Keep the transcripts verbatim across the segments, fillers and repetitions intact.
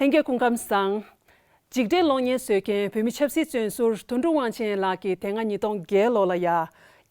ལྷན་རྒྱས་སྐུ་ཁམས་བཟང་། འཇིགས་བྲལ་གློག་བརྙན་བཟོ་མཁན་བོད་མི་ཆབ་སྲིད་བཙོན་ཟུར་དོན་གྲུབ་དབང་ཆེན་ལགས་ཀྱིས་དེ་སྔ་ཉིས་སྟོང་བརྒྱད་ལོ་ལ་ཡ།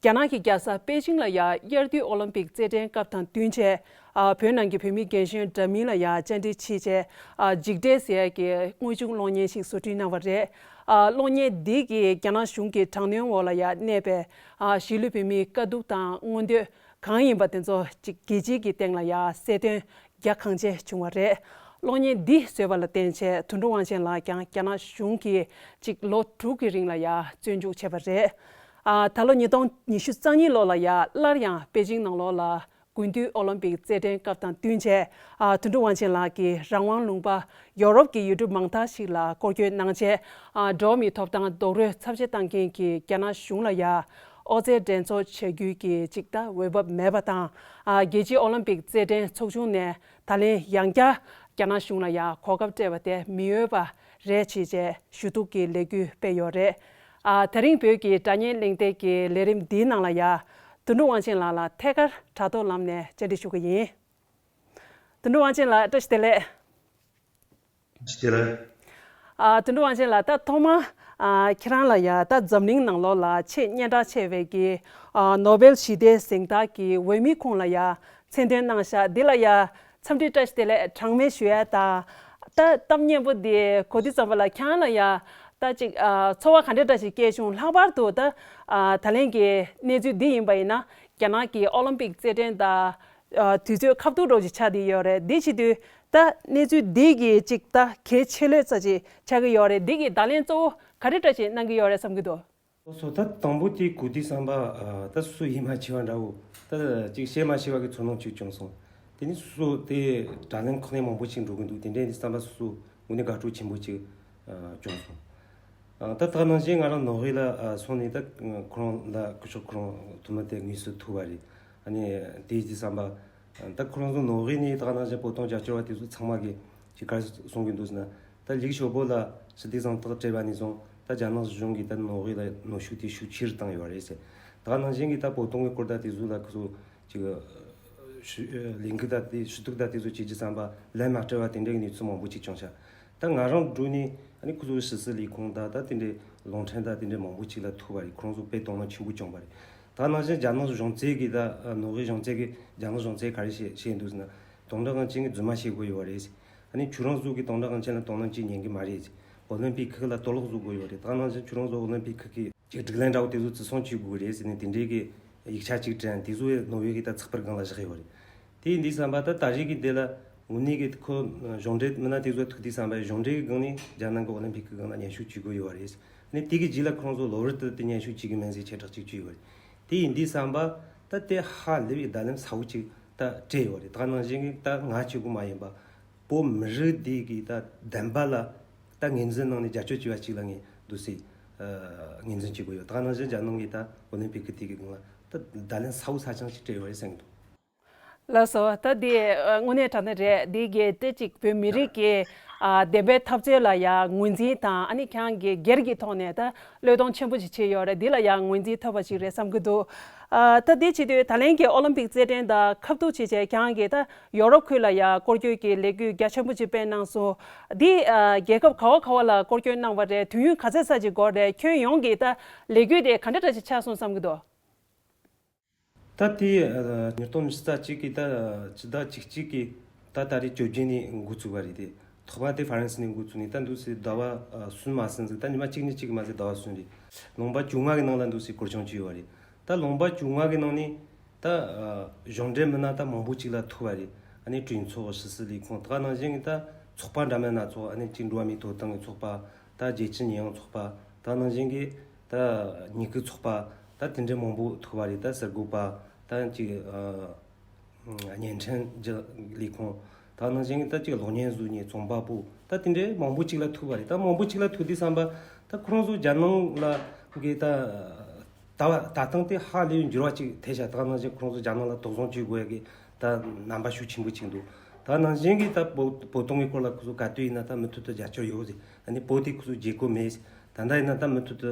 རྒྱ་ནག་གི་རྒྱལ་ས་པེ་ཅིང་ལ་ཡ་དབྱར་དུས་ཨོ་ལིམ་པིག་རྩེད་འགྲན་སྐབས་དང་བསྟུན་བྱས། ཨ། བོད་ནང་གི་བོད་མི་རྒན་གཞོན་འདྲ་མིན་ལ་ཡ་བཅར་འདྲི་བྱས་བྱས། ཨ། འཇིགས་བྲལ་ཟེར་ཡ་གི་དངོས་བྱུང་གློག་བརྙན་ཞིག་བཟོ་སྐྲུན་གནང་བ་རེད། ཨ། གློག་བརྙན་འདི་གིས་རྒྱ་ནག་གཞུང་གི་དྲག་གནོན་འོག་ལ་ཡ་གནས་པའི། ཨ། གཞིས་ལུས་བོད་མིའི་དཀའ་སྡུག་དང་མངོན་འདོད་གང་ཡིན་པ་དེ་ཚོ་ཅིག་རྒྱལ་སྤྱིའི་གི་སྟེང་ལ་ཡ་གསལ་སྟོན་རྒྱ་གང་ཆེ་བྱུང་བ་རེད། གློག་བརྙན་འདི་བཟོས་པ་ལ་བརྟེན་བྱས་དོན་གྲུབ་དབང་ཆེན་ལགས་ཀྱང་རྒྱ་ནག་གཞུང་གིས་ཅིག་ལོ་དྲུག་གི་རིང་ལ་ཡ་བཙོན་འཇུག་བྱས་པ་རེད། ཨ། ད་ལོ་ཉིས་སྟོང་ཉི་ཤུ་རྩ་གཉིས་ལོ་ལ་ཡ་སླར་ཡང་པེ་ཅིང་ནང་ལོགས་ལ་དགུན་དུས་ཨོ་ལིམ་པིག་རྩེད་འགྲན་སྐབས་དང་བསྟུན་བྱས། ཨ། དོན་གྲུབ་དབང་ཆེན་ལགས་ཀྱིས་རང་དབང་ལུང་པ་ཡོ་རོབ་ཀྱི་ཡུལ་གྲུ་མང་དག་ཞིག་ལ་སྐོར་སྐྱོད་གནང་བྱས། ཨ། འགྲོ་བ་མིའི་ཐོབ་ཐང་རྡོག་རོལ་ཚབས་ཆེ་བཏང་མཁན་གྱི་རྒྱ་ནག་གཞུང་ལ་ཡ་ཨོ་རྩལ་འགྲན་ཚོགས་བྱ་རྒྱུའི་གི་ཅིག་ད་འོས་བབ་མེད་པ་དང་། ཨ། རྒྱལ་སྤྱིའི་ཨོ་ལིམ་པིག་རྩེད་འགྲན་ཚོགས་ཆུང་ནས་ད་ལན་ཡང་བསྐྱར་རྒྱ་ནག་གཞུང་ལ་ཡ་གོ་སྐབས་སྤྲད་པ་དེ་མི་འོས་པ་རེད་ཅེས་བྱས་ཞུ་གཏུག་གི་ལས་འགུལ་སྤེལ་ཡོད་རེད། ཨ། དེ་རིང་བོད་ཀྱི་དྲ་བརྙན་གླེང་སྟེགས་ཀྱི་ལས་རིམ་འདིའི་ནང་ལ་ཡ་དོན་གྲུབ་དབང་ཆེན་ལགས་ལ་ཐད་ཀར་དྲ་ཐོག་ལམ་ནས་བཅར་འདྲི་ཞུ་གི་ཡིན། དོན་གྲུབ་དབང་ཆེན་ལགས་བཀྲ་ཤིས་བདེ་ལེགས། བཀྲ་ཤིས་བདེ་ལེགས། ཨ། དོན་གྲུབ་དབང་ཆེན་ལགས། ད་ཐོག་མ། ཨ། ཁྱེད་རང་ལ་ཡ་ད་འཛམ་གླིང་ནང་ལོགས་ལ་ཆེས་སྙན་གྲགས་ཆེ་བའི་གི། ཨ། ནོ་བེལ་ཞི་བདེའི་གཟེངས་རྟགས་ཀྱི་འོས་མི་ཁོངས་ལ་ཡ་མཚན་འདོན་གནང་ཤག་འདི་ལ་ཡ་འཚམས་འདྲི་བཀྲ་ཤིས་བདེ་ལེགས་གྲངས་མེད་ཞུ་ཡ་དང་། ད་གཏམ་སྙན་པོ་འདི་གོ་དུས་ཙམ་པ་ལ་ཁྱེད་རང་ལ་ཡ་ད་ཅིག་ཨ། ཚོར་བ་ག་འདྲ་འདྲ་ཞིག་སྐྱེས་བྱུང་། ལྷག་པར་དུ་ད། ཨ། ད་ལན་གྱི་གནས་ཚུལ་འདི་ཡིན་པ་ཡིན་ན་རྒྱ་ནག་གི་ཨོ་ལིམ་པིག་རྩེད་འགྲན་དང་། ཨ། དུས་ཚོད་ཁ་ཐུག་འདྲ་ཅིག་ཆགས་བསྡད་ཡོད་རེད། འདི་བྱེད་དུས་ད་གནས་ཚུལ་འདི་གི་ཅིག་ད་གལ་ཆེ་ལོས་ཙམ་ཅིག་ཆགས་ཀྱི་ཡོད་རེད། འདི་གི་བརྡ་ལན་གཙོ་བོ་ག་རེ་འདྲ་ཞིག་གནང་གི་ཡོད་རེད་བསམ་གྱི་འདུག་སོ། ད་དང་པོ་དེ་གོ་དུས་ཙམ་པ། ཨ། ད་སོ་སོ་ཡིད་མ་ཆེས་པ་འདྲ་བོ། ད་ཅིག་བཤད་མ་ཤེས་པ་གི་ཚོར་སྣང་ཅིག་བྱུང་སོང་། དེ་ནས་སོ་སོ་དེ་དྲ་ལམ་ཁག་ནས་མང་པོ་ཞིག་འགྲོ་གི་འདུག་དེ་འདྲ་ཡིན་དུས་ཙམ་པ་སོ་སོ་དངོས་གནས་དགའ་སྤྲོ་ཆེན་པོ་ཅིག་ཨ། བྱུང་སོང་། ཨ། ད་ད་ག་ནང་བཞིན་ང་རང་ནོར་ཝེ་ལ། ཨ། སོང་ནས་ད་ཁོ་རང་ལ་སྐུ་ཞབས་ཁོ་རང་ཐུགས་མི་དེ་དངོས་སུ་ཐུག་པ་རེད། ཨ་ནི་དེ་ཡིན་དུས་ཙམ་པ། ད་ཁོ་རང་ཚོ་ནོར་ཝེ་ནས་ད་ག་ནང་བཞིན་བོད་དོན་རྒྱབ་སྐྱོར་བ་དེ་ཚོ་ཚང་མ་གིས་ཅིག་ག་རེ་གསུང་གི་འདུག་ཟེར་ན། ད་ལིག་ཞའོ་པོ་ལ་ཞི་བདེ་གཟེངས་རྟགས་སྤྲད་པ་ནས་བཟུང་ད་རྒྱ་ནག་གཞུང་གིས་ད་ནོར་ཝེ་ལ་གནོན་ཤུགས་དེ་ཤུགས་ཆེ་རུ་བཏང་ཡོད་རེད་ཟེར། ད་ག་ནང་བཞིན་གྱི་ད་བོད་དོན་གྱི་སྐོར་ད་དེ་ཚོ་ལ་ཁོ་ཚོ་ཅིག་ཞུ་ལས་འགུལ་ད་དེ་ཞུ་གཏུག་ད་དེ་ཚོ་བྱེད་རྒྱུ་ཙམ་པ་ལན་མ་སྤྲད་པ་དེ་འདྲའི་གནས་ཚུལ་མང་པོ་ཅིག་བྱུང་ཤག་ད་ང་རང་འགྲོ་ནས་ཨ་ནི་ཁོ་ཚོའི་ཕྱི་སྲིད་ལས་ཁུངས་ད་ད་དེ་འདྲའི་རླུང་འཕྲིན་ད་དེ་འདྲའི་མང་པོ་ཅིག་ལ་ཐུག་པ་རེད། ཁོ་རང་ཚོ་དཔེ་དོ་སྣང་ཆེན་པོ་བྱུང་བ་རེད། ད་ནང་བཞིན་རྒྱ་ནག་གཞུང་བཙན་གྱིས་ད་ནོར་ཝེ་གཞུང་བཙན་གྱིས་རྒྱ་ནག་གཞུང་བཙན་ག་རེ་བྱེད་བྱེད་འདུག་ཟེར་ན། དོན་གྲུབ་དབང་ཆེན་གྱིས་རྫུན་མ་བཤད་དགོས་ཡོད་རེད། ཨ་ནི་ཁྱོད་རང་ཚོ་གིས་དོན་གྲུབ་དབང་ཆེན་ལ་དོ་སྣང་བྱེད་ཉན་གི་མ་རེད། ཨོ་ལིམ་པིག་ཁག་ལ་གཏོར་བརླག་བཟོ་དགོས་ཡོད་རེད། ད་ནང་བཞིན་ཁྱོད་རང་ཚོ་ཨོ་ལིམ་པིག་ཁག་གི་ཅིག་སྒྲིག་ལམ་འདྲ་བོ་དེ་ཚོ་བརྩི་སྲུང་བྱེད་དགོས་རེད་ཟེར་ནས་དེ་འདྲའི་གི་ཡིག་ཆ་ཅིག་བྲིས། དེ་ཚོ་ནོར་ཝེ་གིས་ད་ཚགས་པར་སྒང་ལ་བཞག་ཡོད་རེད། དེ་ཡིན་དུས་ཙམ་པ་ད་ད་རེས་ཀྱི་འདི་ལ་དངོས་གནས་ཀྱི་ཁོ་གཞུང་འབྲེལ་མི་སྣ་དེ་ཚོ་ཐུག་དུས་ཙམ་པ་གཞུང་འབྲེལ་གྱི་སྒང་ནས་རྒྱ་ནག་གི་ཨོ་ལིམ་པིག་གི་སྒང་ལ་མཉམ་ཞུགས་བྱེད་དགོས་ཡོད་རེད། ཨ་ནི་དེ་གི་རྗེས་ལ་ཁོ་རང་ཚོ་གློ་བུར་དུ་དེ་མཉམ་ཞུགས་བྱེད་གི་མིན་ཟེར་ཁྱབ་བསྒྲགས་ཅིག་བྱས་ཡོད་རེད། དེ་ཡིན་དུས་ཙམ་པ་ད་དེ་ཧ་ལས་པའི་བརྡ་ལན་ཚ་བོ་ཅིག་ད་སྤྲད་ཡོད་རེད། ད་ནང་བཞིན་གྱི་ད་ང་གཅིག་པུ་མ་ཡིན་པ་བོད་མི་རིགས་འདི་གི་ད་བདེན་པ་ལ་ད་ངོས་འཛིན་གནང་ནས་རྒྱབ་སྐྱོར་བྱེད་པ་ཅིག་ལ་ངས་འདུག་སེ་ཨ་ངོས་འཛིན་བྱེད་དགོས་ཡོད། ད་ནང་བཞིན་རྒྱ་ནག་གིས་ད་ཨོ་ལིམ་པིག་གི་དེ་གི་སྒང་ལ་ད་བརྡ་ལན་ཚ་བོ་ཚ་ཆེན་ཞིག་སྤྲད་ཡོད་རེད་བསམ་གྱི་འདུག་ལགས་སོ། ད་འདི་ཨ་དངོས་གནས་དྲང་གནས་རེད། འདི་གི་ཏེ་ཅིག་བོད་མི་རིགས་ཀྱི་ཨ་བདེན་པའི་འཐབ་རྩོད་ལ་ཡ་ངོས་འཛིན་དང་། ཨ་ནི་ཁྱེད་རང་གིས་སྒེར་གྱི་ཐོག་ནས་ད་བློས་གཏོང་ཆེན་པོ་ཞིག་བྱས་ཡོད་རེད། འདི་ལ་ཡ་ངོས་འཛིན་ཐོབ་པ་ཞིག་རེད་བསམ་གྱི་འདུག་ཨ་ད་འདི་བྱེད་དུས་ད་ལན་གྱི་ཨོ་ལིམ་པིག་རྩེད་འགྲན་དང་ཁ་ཐུག་བྱས་བྱས་ཁྱེད་རང་གིས་ད་ཡོ་རོབ་ཁུལ་ལ་ཡ་སྐོར་སྐྱོད་ཀྱི་ལས་འགུལ་རྒྱ་ཆེན་པོ་ཅིག་སྤེལ་གནང་སོང་། འདི་ཨ་རྒྱལ་ཁབ་ག་བ་ག་བ་ལ་སྐོར་སྐྱོད་གནང་བ་རེད། དུས་ཡུན་ག་ཚོད་ཙམ་ཅིག་འགོར་རེད། ཁྱོན་ཡོངས་ཀྱི་ད་ལས་འགུལ་དེ་ག་འདྲ་འདྲ་ཞིག་ཆགས་སོང་བསམ་གྱི་འདུག་ད་དེ་ཨ་ཉིས་སྟོང་ཉི་ཤུ་རྩ་གཅིག་གི་ད་སྤྱི་ཟླ་བཅུ་གཅིག་གི་ད་ད་རེས་བཅོ་བརྒྱད་ནས་འགོ་བཙུགས་པ་རེད་དེ། ཐོག་མ་དེ་ཧྥ་རན་སི་ནས་འགོ་བཙུགས་ནས་ད་འདུག་སེ་ཟླ་བ་ཨ་གསུམ་མ་ཟིན་ཟིག་ད་ཉི་མ་གཅིག་ནས་གཅིག་མ་ཟིན་ཟླ་བ་གསུམ་རེད། ལུང་པ་བཅོ་ལྔ་གི་ནང་ལ་འདུག་སེ་སྐོར་སྐྱོད་བྱས་ཡོད་རེད། ད་ལུང་པ་བཅོ་ལྔ་གི་ནང་ནས་ད་ཨ་གཞུང་འབྲེལ་མི་སྣ་ད་མང་པོ་ཅིག་ལ་ཐུག་པ་རེད། ཨ་ནི་གྲོས་ཚོགས་ཕྱི་སྲིད་ལས་ཁུངས་ད་ག་ནང་བཞིན་གྱི་ད་ཚོགས་པ་འདྲ་མིན་སྣ་ཚོགས། ཨ་ནི་གཅིག་འགྲོ་བ་མིའི་ཐོབ་ཐང་གི་ཚོགས་པ། ད་རྒྱལ་སྤྱིའི་ཉེས་ཡངས་ཚོགས་པ། ད་ནང་བཞིན་གྱི་ད་ཉིན་སྐུལ་ཚོགས་པ། ད་དེ་འདྲའི་མང་པོ་ཐུག་པ་རེད། ད་གསར་འགོད་པ། ད་ཅིག་ཨ་བརྙན་འཕྲིན་ལས་ཁུངས། ད་ནང་བཞིན་གྱི་ད་ཅིག་གློག་བརྙན་བཟོ་མཁན་རྩོམ་པ་པོ། ད་དེ་འདྲའི་མང་པོ་ཅིག་ལ་ཐུག་པ་རེད། ད་མང་པོ་ཅིག་ལ་ཐུག་དུས་ཙམ་པ་ད་ཁོ་རང་ཚོ་རྒྱ་ནང་ལ་གི་ད་ད་བ་ད་ཐེངས་དེ་ཧ་ལས་པའི་འགྱུར་བ་ཅིག་ཐེབས་ཤག་ད་ནང་བཞིན་ཁོ་རང་ཚོ་རྒྱ་ནང་ལ་དོགས་ཟོན་བྱེད་དགོས་ཡ་གི་ད་རྣམ་པ་ཤུགས་ཆེན་པོ་ཅིག་འདུག་ད་ནང་བཞིན་གྱི་ད་བོད་བོད་དོན་གྱི་སྐོར་ལ་ཁོ་ཚོ་ག་དུས་ཡིན་ན་ད་མུ་མཐུད་དུ་རྒྱབ་སྐྱོར་ཡོད་ཟེར། ཨ་ནི་བོད་དེ་ཁོ་ཚོ་རྒྱལ་ཁབ་མེད་ཟེར། ད་ལྟ་ཡིན་ན་ད་མུ་མཐུད་དུ་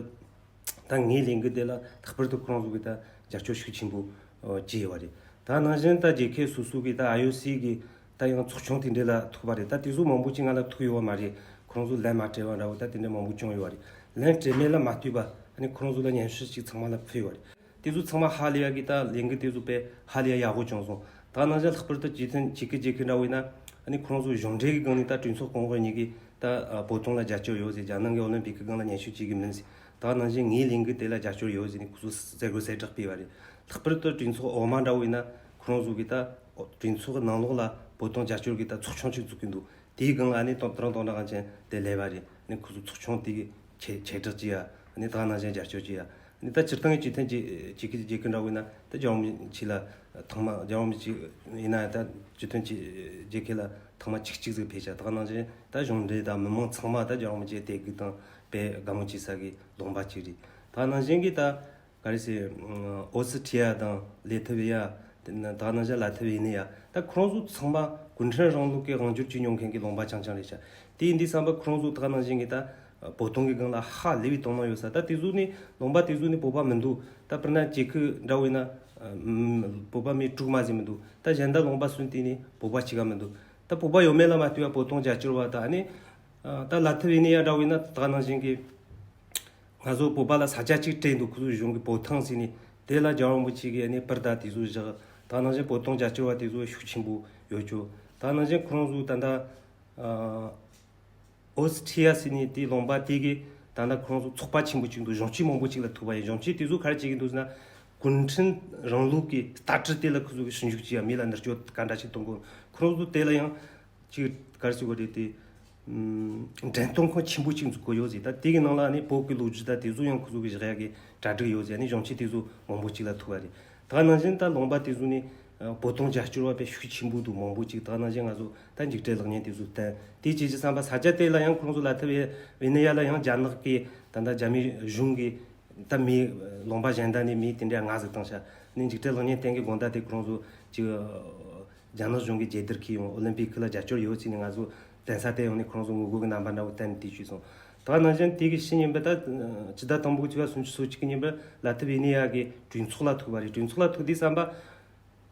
ད་ངའི་ལས་འགུལ་དེ་ལ་ལྷག་པར་དུ་ཁོ་རང་ཚོ་གིས་ད་རྒྱབ་སྐྱོར་ཤུགས་ཆེན་པོ་ཨོ་བྱས་ཡོད་རེད། ད་ནང་བཞིན་ད་རྒྱལ་ཁབ་སོ་སོ་གིས་ད་ཨའི་ཨོ་སི་གི་ ད་ཡང་ཚོགས་ཆུང་དེ་འདྲ་ལ་ཐུག་པ་རེད། ད་དེ་ཚོ་མང་པོ་ཅིག་ང་ལ་ཐུག་ཡོད་པ་མ་རེད། ཁོ་རང་ཚོ་ལན་མ་སྤྲད་པ་འདྲ་བོ་ད་དེ་འདྲ་མང་པོ་བྱུང་ཡོད་པ་རེད། ལན་སྤྲད་མེད་ལ་མ་ལྟོས་པ་ཨ་ནི་ཁོ་རང་ཚོ་ལ་སྙན་ཞུ་ཅིག་ཚང་མ་ལ་ཕུལ་ཡོད་པ་རེད། དེ་ཚོ་ཚང་མ་ཧ་ལས་ཡ་གི་ད་ལས་འགུལ་དེ་ཚོ་དཔེ་ཧ་ལས་ཡ་ཡག་པོ་བྱུང་སོང་། ད་ནང་བཞིན་ལྷག་པར་དུ་ཇེ་ཐན་ཇེ་ཁི་ཇེ་ཁི་འདྲ་བོ་ཡིན་ན་ཨ་ནི་ཁོ་རང་ཚོ་གཞུང་འབྲེལ་གི་སྒང་ནས་ད་གྲོས་ཚོགས་གོང་འོག་གཉིས་ཀྱིས་ད་བོད་དོན་ལ་རྒྱབ་སྐྱོར་ཡོད་ཟེར། རྒྱ་ནག་གི་ཨོ་ལིམ་པིག་གི་སྒང་ལ་སྙན་ཞུ་བྱེད་ཀྱི་མིན་ཟེར། ད་ནང་བཞིན་ངའི་ལས་འགུལ་དེ་ལ་རྒྱབ་སྐྱོར་ཡོད་ཟེར་ནས་ཁོ་ཚོ་གསལ་པོ་གསལ་བསྒྲགས་སྤེལ་བ་རེད། ལྷག་པར་དུ་གྲོས་ཚོགས་འོག་མ་འདྲ་བོ་ཡིན་ན་ཁོ་རང་ཚོ་གིས་ད་གྲོས་ཚོགས་ནང་ལོགས་ལ་བོད་དོན་རྒྱབ་སྐྱོར་གྱི་ད་ཚོགས་ཆུང་ཅིག་བཙུགས་ཀྱི་འདུག་དེའི་སྒང་ལ་ཨ་ནི་དོན་དོན་དག་ཅན་དེ་ལས་པ་རེད། ཨ་ནི་ཁོ་ཚོ་ཚོགས་ཆུང་དེ་གི་ཁྱེད་ཁྱེད་བསྒྲགས་ཅི་ཡ། ཨ་ནི་ད་ནང་བཞིན་རྒྱབ་སྐྱོར་ཅི་ཡ། ཨ་ནི་ད་སྤྱིར་བཏང་གི་ཇེ་ཐན་ཇེ་ཇེ་ཁི་ཇེ་ཁི་འདྲ་བོ་ཡིན་ན་ད་རྒྱལ་བ་རིན་པོ་ཆེ་ལ་ཐེངས་མ་རྒྱལ་བ་རིན་པོ་ཆེ་ཡིན་ན་ད་ཇེ་ཐན་ཇེ་ཇེ་ཁི་ལ་ཐེངས་མ་གཅིག་གཅིག་ཟིག་ཕེབས་ཤག་ད་ནང་བཞིན་ད་གཞུང་འབྲེལ་དང་མི་མང་ཚང་མ་ད་རྒྱལ་བ་རིན་པོ་ཆེ་དད་གུས་དང་དཔེ་དགའ་མོ་བྱེད་ས་གི་ལུང་པ་གཅིག་རེད། ད་ནང་བཞིན་གི་ད་ག་རེ་ཟེར། ཨོ་སི་ཁྲི་ཡ་དང་ལེ་ཐི་བི་ཡ། དེ་ན་ད་ནང་བཞིན་ལ་ཐི་བི་ཡ་ནི་ཡ། ད་ཁོ་རང་ཚོ་ཚང་མ་གུང་ཁྲན་རིང་ལུགས་ཀྱི་དབང་སྒྱུར་བྱེད་མྱོང་མཁན་གྱི་ལུང་པ་རྐྱང་རྐྱང་རེད་ཤག་དེ་ཡིན་དུས་ཙམ་པ་ཁོ་རང་ཚོ་ད་ནང་བཞིན་གྱི་ད་བོད་དོན་གྱི་སྒང་ལ་ཧ་ལས་པའི་དོ་སྣང་ཡོད་ས། ད་དེ་ཚོ་ནི་ལུང་པ་དེ་ཚོ་ནི་བོད་པ་མི་འདུག་ད་དཔེར་ན་ཇེ་ཁི་འདྲ་བོ་ཡིན་ན་ཨ་ཨམ་བོད་པ་མི་དྲུག་མ་ཟིན་མི་འདུག་ད་གཞན་དག་ལུང་པ་སུན་དེ་ནི་བོད་པ་གཅིག་ག་མི་འདུག་ད་བོད་པ་ཡོད་མེད་ལ་མ་ལྟོས་པ་བོད་དོན་རྒྱབ་སྐྱོར་བ་ད་ཨ་ནི་ཨ་ད་ལ་ཐི་བི་ཡ་ནི་ཡ་འདྲ་བོ་ཡིན་ན་ད་ནང་བཞིན་གྱི། ང་ཚོ་བོད་པ་ལ་ས་ཆ་གཅིག་སྤྲད་འདུག་ཁོ་ཚོའི་གཞུང་གི་བོད་ཐང་ཟེར་ནས། དེ་ལ་རྒྱལ་བ་རིན་པོ་ཆེ་གིས་ཨ་ནི་པར་དང་དེ་ཚོ་བཞག་ད་ནང་བཞིན་བོད་དོན་རྒྱབ་སྐྱོར་བ་དེ་ཚོ་ཤུགས་ཆེན་པོ་ཡོད་ཅོག་ད་ནང་བཞིན་ཁོ་རང་ཚོ་ད་ལྟ་ཨ་ཨོ་སི་ཁྲི་ཡ་ཟེར་ནས་དེའི་ལུང་པ་དེ་གི་ད་ལྟ་ཁོ་རང་ཚོ་ཚོགས་པ་ཆེན་པོ་གཅིག་འདུག་གཞོན་སྐྱེས་མང་པོ་གཅིག་ལ་ཐུག་པ་ཡིན། གཞོན་སྐྱེས་དེ་ཚོ་ག་རེ་བྱེད་ཀྱི་འདུག་ཟེར་ན། གུང་ཁྲན་རིང་ལུགས་ཀྱི་ལྟ་གྲུབ་དེ་ལ་ཁོ་ཚོ་གི་ཞིབ་འཇུག་བྱེད་ཡ། མི་ལ་མནར་གཅོད་ག་འདྲ་ཞིག་གཏོང་དགོས། ཁོ་རང་ཚོ་དེ་ལ་ཡང་། ཅིག་ག་རེ་ཟེར་དགོས་རེད་དེ། ཨམ་འགྲེམས་སྟོན་ཁང་ཆེན་པོ་ཅིག་འཛུགས་དགོས་ཡོད་ཟེར། ད་དེ་གི་ནང་ལ་ནི་བོད་ཀྱི་ལོ་རྒྱུས་ད་དེ་ཚོ་ཡང་ཁོ་ཚོ་གི་བཞག་ཡག་གི་གྲ་སྒྲིག་ཡོད་ཟེར། ནི་གཞོན་སྐྱེས་དེ་ཚོ་མང་པོ་ཅིག་ལ་ཐུག་པ་རེད། ད་ནང་བཞིན་ད་ལུང་པ་དེ་ཚོ་ནི་ཨ་བོད་དོན་རྒྱབ་སྐྱོར་བ་དཔེ་ཤུགས་ཆེན་པོ་འདུག་མང་པོ་ཅིག་ད་ནང་བཞིན་ང་ཚོ་ད་འཇིགས་བྲལ་གློག་བརྙན་དེ་ཚོ་བསྟན། དེ་བྱེད་ཀྱི་བསམ་པ་ས་ཆ་དེ་ལ་ཡང་ཁོང་ཚོ་ལ་ཐུབ་ཡ་བེ་ནེ་ཡ་ལ་ཡང་རྒྱ་ནག་གི་ད་ལྟ་རྒྱ་མི་གཞུང་གི་ད་མི་ལུང་པ་གཞན་དག་ནས་མི་དེ་འདྲ་ལྔ་ཟིག་བཏང་ཤག་ནི་འཇིགས་བྲལ་གློག་བརྙན་བསྟན་གི་དགོང་དག་དེ་ཁོང་ཚོ་ཅིག་རྒྱ་ནག་གཞུང་གི་རྒྱལ་དར་འཁྱེར་ཡོང་། ཨོ་ལིམ་པིག་ལ་རྒྱབ་སྐྱོར་ཡོད་ཟེར་ནས་ང་ཚོ་གདན་ས་དེ་ཡོང་ནས་ཁོང་ཚོ་ངོ་རྒོལ་གི་རྣམ་པ་འདྲ་བོ་བསྟན་ནས་དེ་བྱས་སོང་། ད་ནང་བཞིན་དེ་གི་ཕྱི་ཉིན་པ་ད་ཕྱི་ཟླ་དང་པོ་གི་ཚེས་པ་སུམ་ཅུ་སོ་གཅིག་གི་ཉིན་པར་ལ་ཐི་བེ་ནེ་ཡ་གི་གྲོས་ཚོགས་ལ་ཐུག་པ་རེད། གྲོས་ཚོགས་ལ་ཐུག་དུས་ཙམ་པ་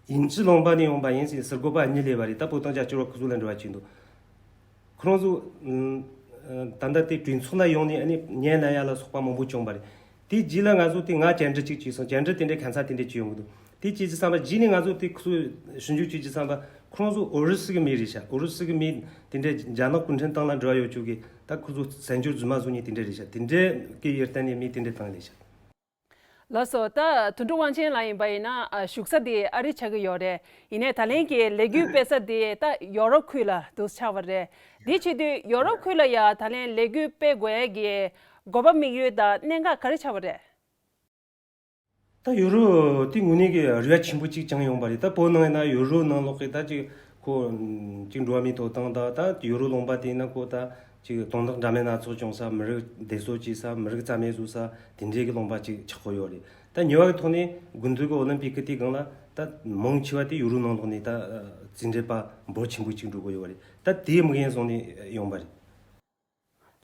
དབྱིན་ཇི་ལུང་པ་ནས་ཡོང་པ་ཡིན་ཟེར་ཟུར་འགོད་པ་གཉིས་སླེབས་པ་རེད། ད་བོད་དོན་རྒྱབ་སྐྱོར་བ་ཁོ་ཚོ་ལ་འབྲེལ་བ་བྱས་འདུག་ཁོ་རང་ཚོ་ཨ་ད་ལྟ་དེ་གྲོས་ཚོགས་ལ་ཡོང་ནས་ཨ་ནི་བརྙན་ལེན་ཡ་ལ་སོགས་པ་མང་པོ་བྱུང་བ་རེད། དེའི་རྗེས་ལ་ང་ཚོ་དེ་ང་བཅར་འདྲི་གཅིག་བྱས་སོང་། བཅར་འདྲི་དེ་འདྲའི་ཁ་སང་དེ་འདྲའི་བྱས་ཡོང་གི་འདུག་དེ་བྱས་ཀྱི་བསམ་པ་རྗེས་ནས་ང་ཚོ་དེ་ཁོ་ཚོ་ཞིབ་འཇུག་བྱས་ཀྱི་བསམ་པ་ཁོ་རང་ཚོ་ཨུ་རུ་སུ་གི་མི་རེད་ཤག་ཨུ་རུ་སུ་གི་མི་དེ་འདྲའི་རྒྱ་ནག་གུང་ཁྲན་ཏང་ལ་འབྲེལ་བ་ཡོད་ཅོག་གི་ད་ཁོ་ཚོ་བཙན་བྱོལ་རྫུན་མ་བཟོ་མཁན་དེ་འདྲ་རེད་ཤག་དེ་འདྲའི་གི་ཡར་བསྟན་ནས་མི་དེ་འདྲ་བཏང་རེད་ཤག་ལགས་སོ། ད་དོན་གྲུབ་དབང་ཆེན་ལགས་ཡིན་པ་ཡིན་ན་ཨ་བཞུགས་ས་དེ་ཨ་རི་ཆགས་ཀྱི་ཡོད་རེད། ཡིན་ནའི་ད་ལན་གྱི་ལས་འགུལ་སྤེལ་ས་དེ་ད་ཡོ་རོབ་ཁུལ་ལ་འདུག་ཆགས་པ་རེད། དེ་བྱེད་དུས་ཡོ་རོབ་ཁུལ་ལ་ཡ་ད་ལན་ལས་འགུལ་སྤེལ་དགོས་ཡ་གི་དགོས་པ་དམིགས་ཡུལ་དང་གནད་འགག་ག་རེ་ཆགས་པ་རེད། ད་ཡོ་རོབ་དེ་དངོས་གནས་ཀྱི་རེ་བ་ཆེན་པོ་གཅིག་བཅངས་ཡོང་པ་རེད། ད་བོད་ནང་ཡིན་ན་ཡོ་རོབ་ནང་ལོགས་ཀྱི་ད་ཅིག་ཁོ་ཅིག་འགྲོ་བ་མིའི་ཐོབ་ཐང་དང་ད་ཡོ་རོབ་ལུང་པ་དེ་ཡིན་ན་ཁོ་ད་ཅིག་དོན་དག་འདྲ་མིན་སྣ་ཚོགས་བྱུང་ས། མི་རིགས་སྡེ་གསོད་བྱེད་ས། མི་རིགས་རྩ་མེད་བཟོ་ས། དེ་འདྲའི་གི་ལུང་པ་ཅིག་ཆགས་ཀྱི་ཡོད་རེད། ད་ཉེ་བ་གི་ཐོག་ནས་དགུན་དུས་ཀྱི་ཨོ་ལིམ་པིག་གི་དེའི་སྒང་ལ་ད་མང་ཆེ་བ་དེ་ཡོ་རོབ་ནང་ལོགས་ནས་ད་རྩིས་འབྲས་པ་འབོར་ཆེན་པོ་ཅིག་འགྲོ་གི་ཡོད་རེད། ད་དེའི་དམིགས་ཡུལ་བཟུང་ནས་ཡོང་པ་རེད།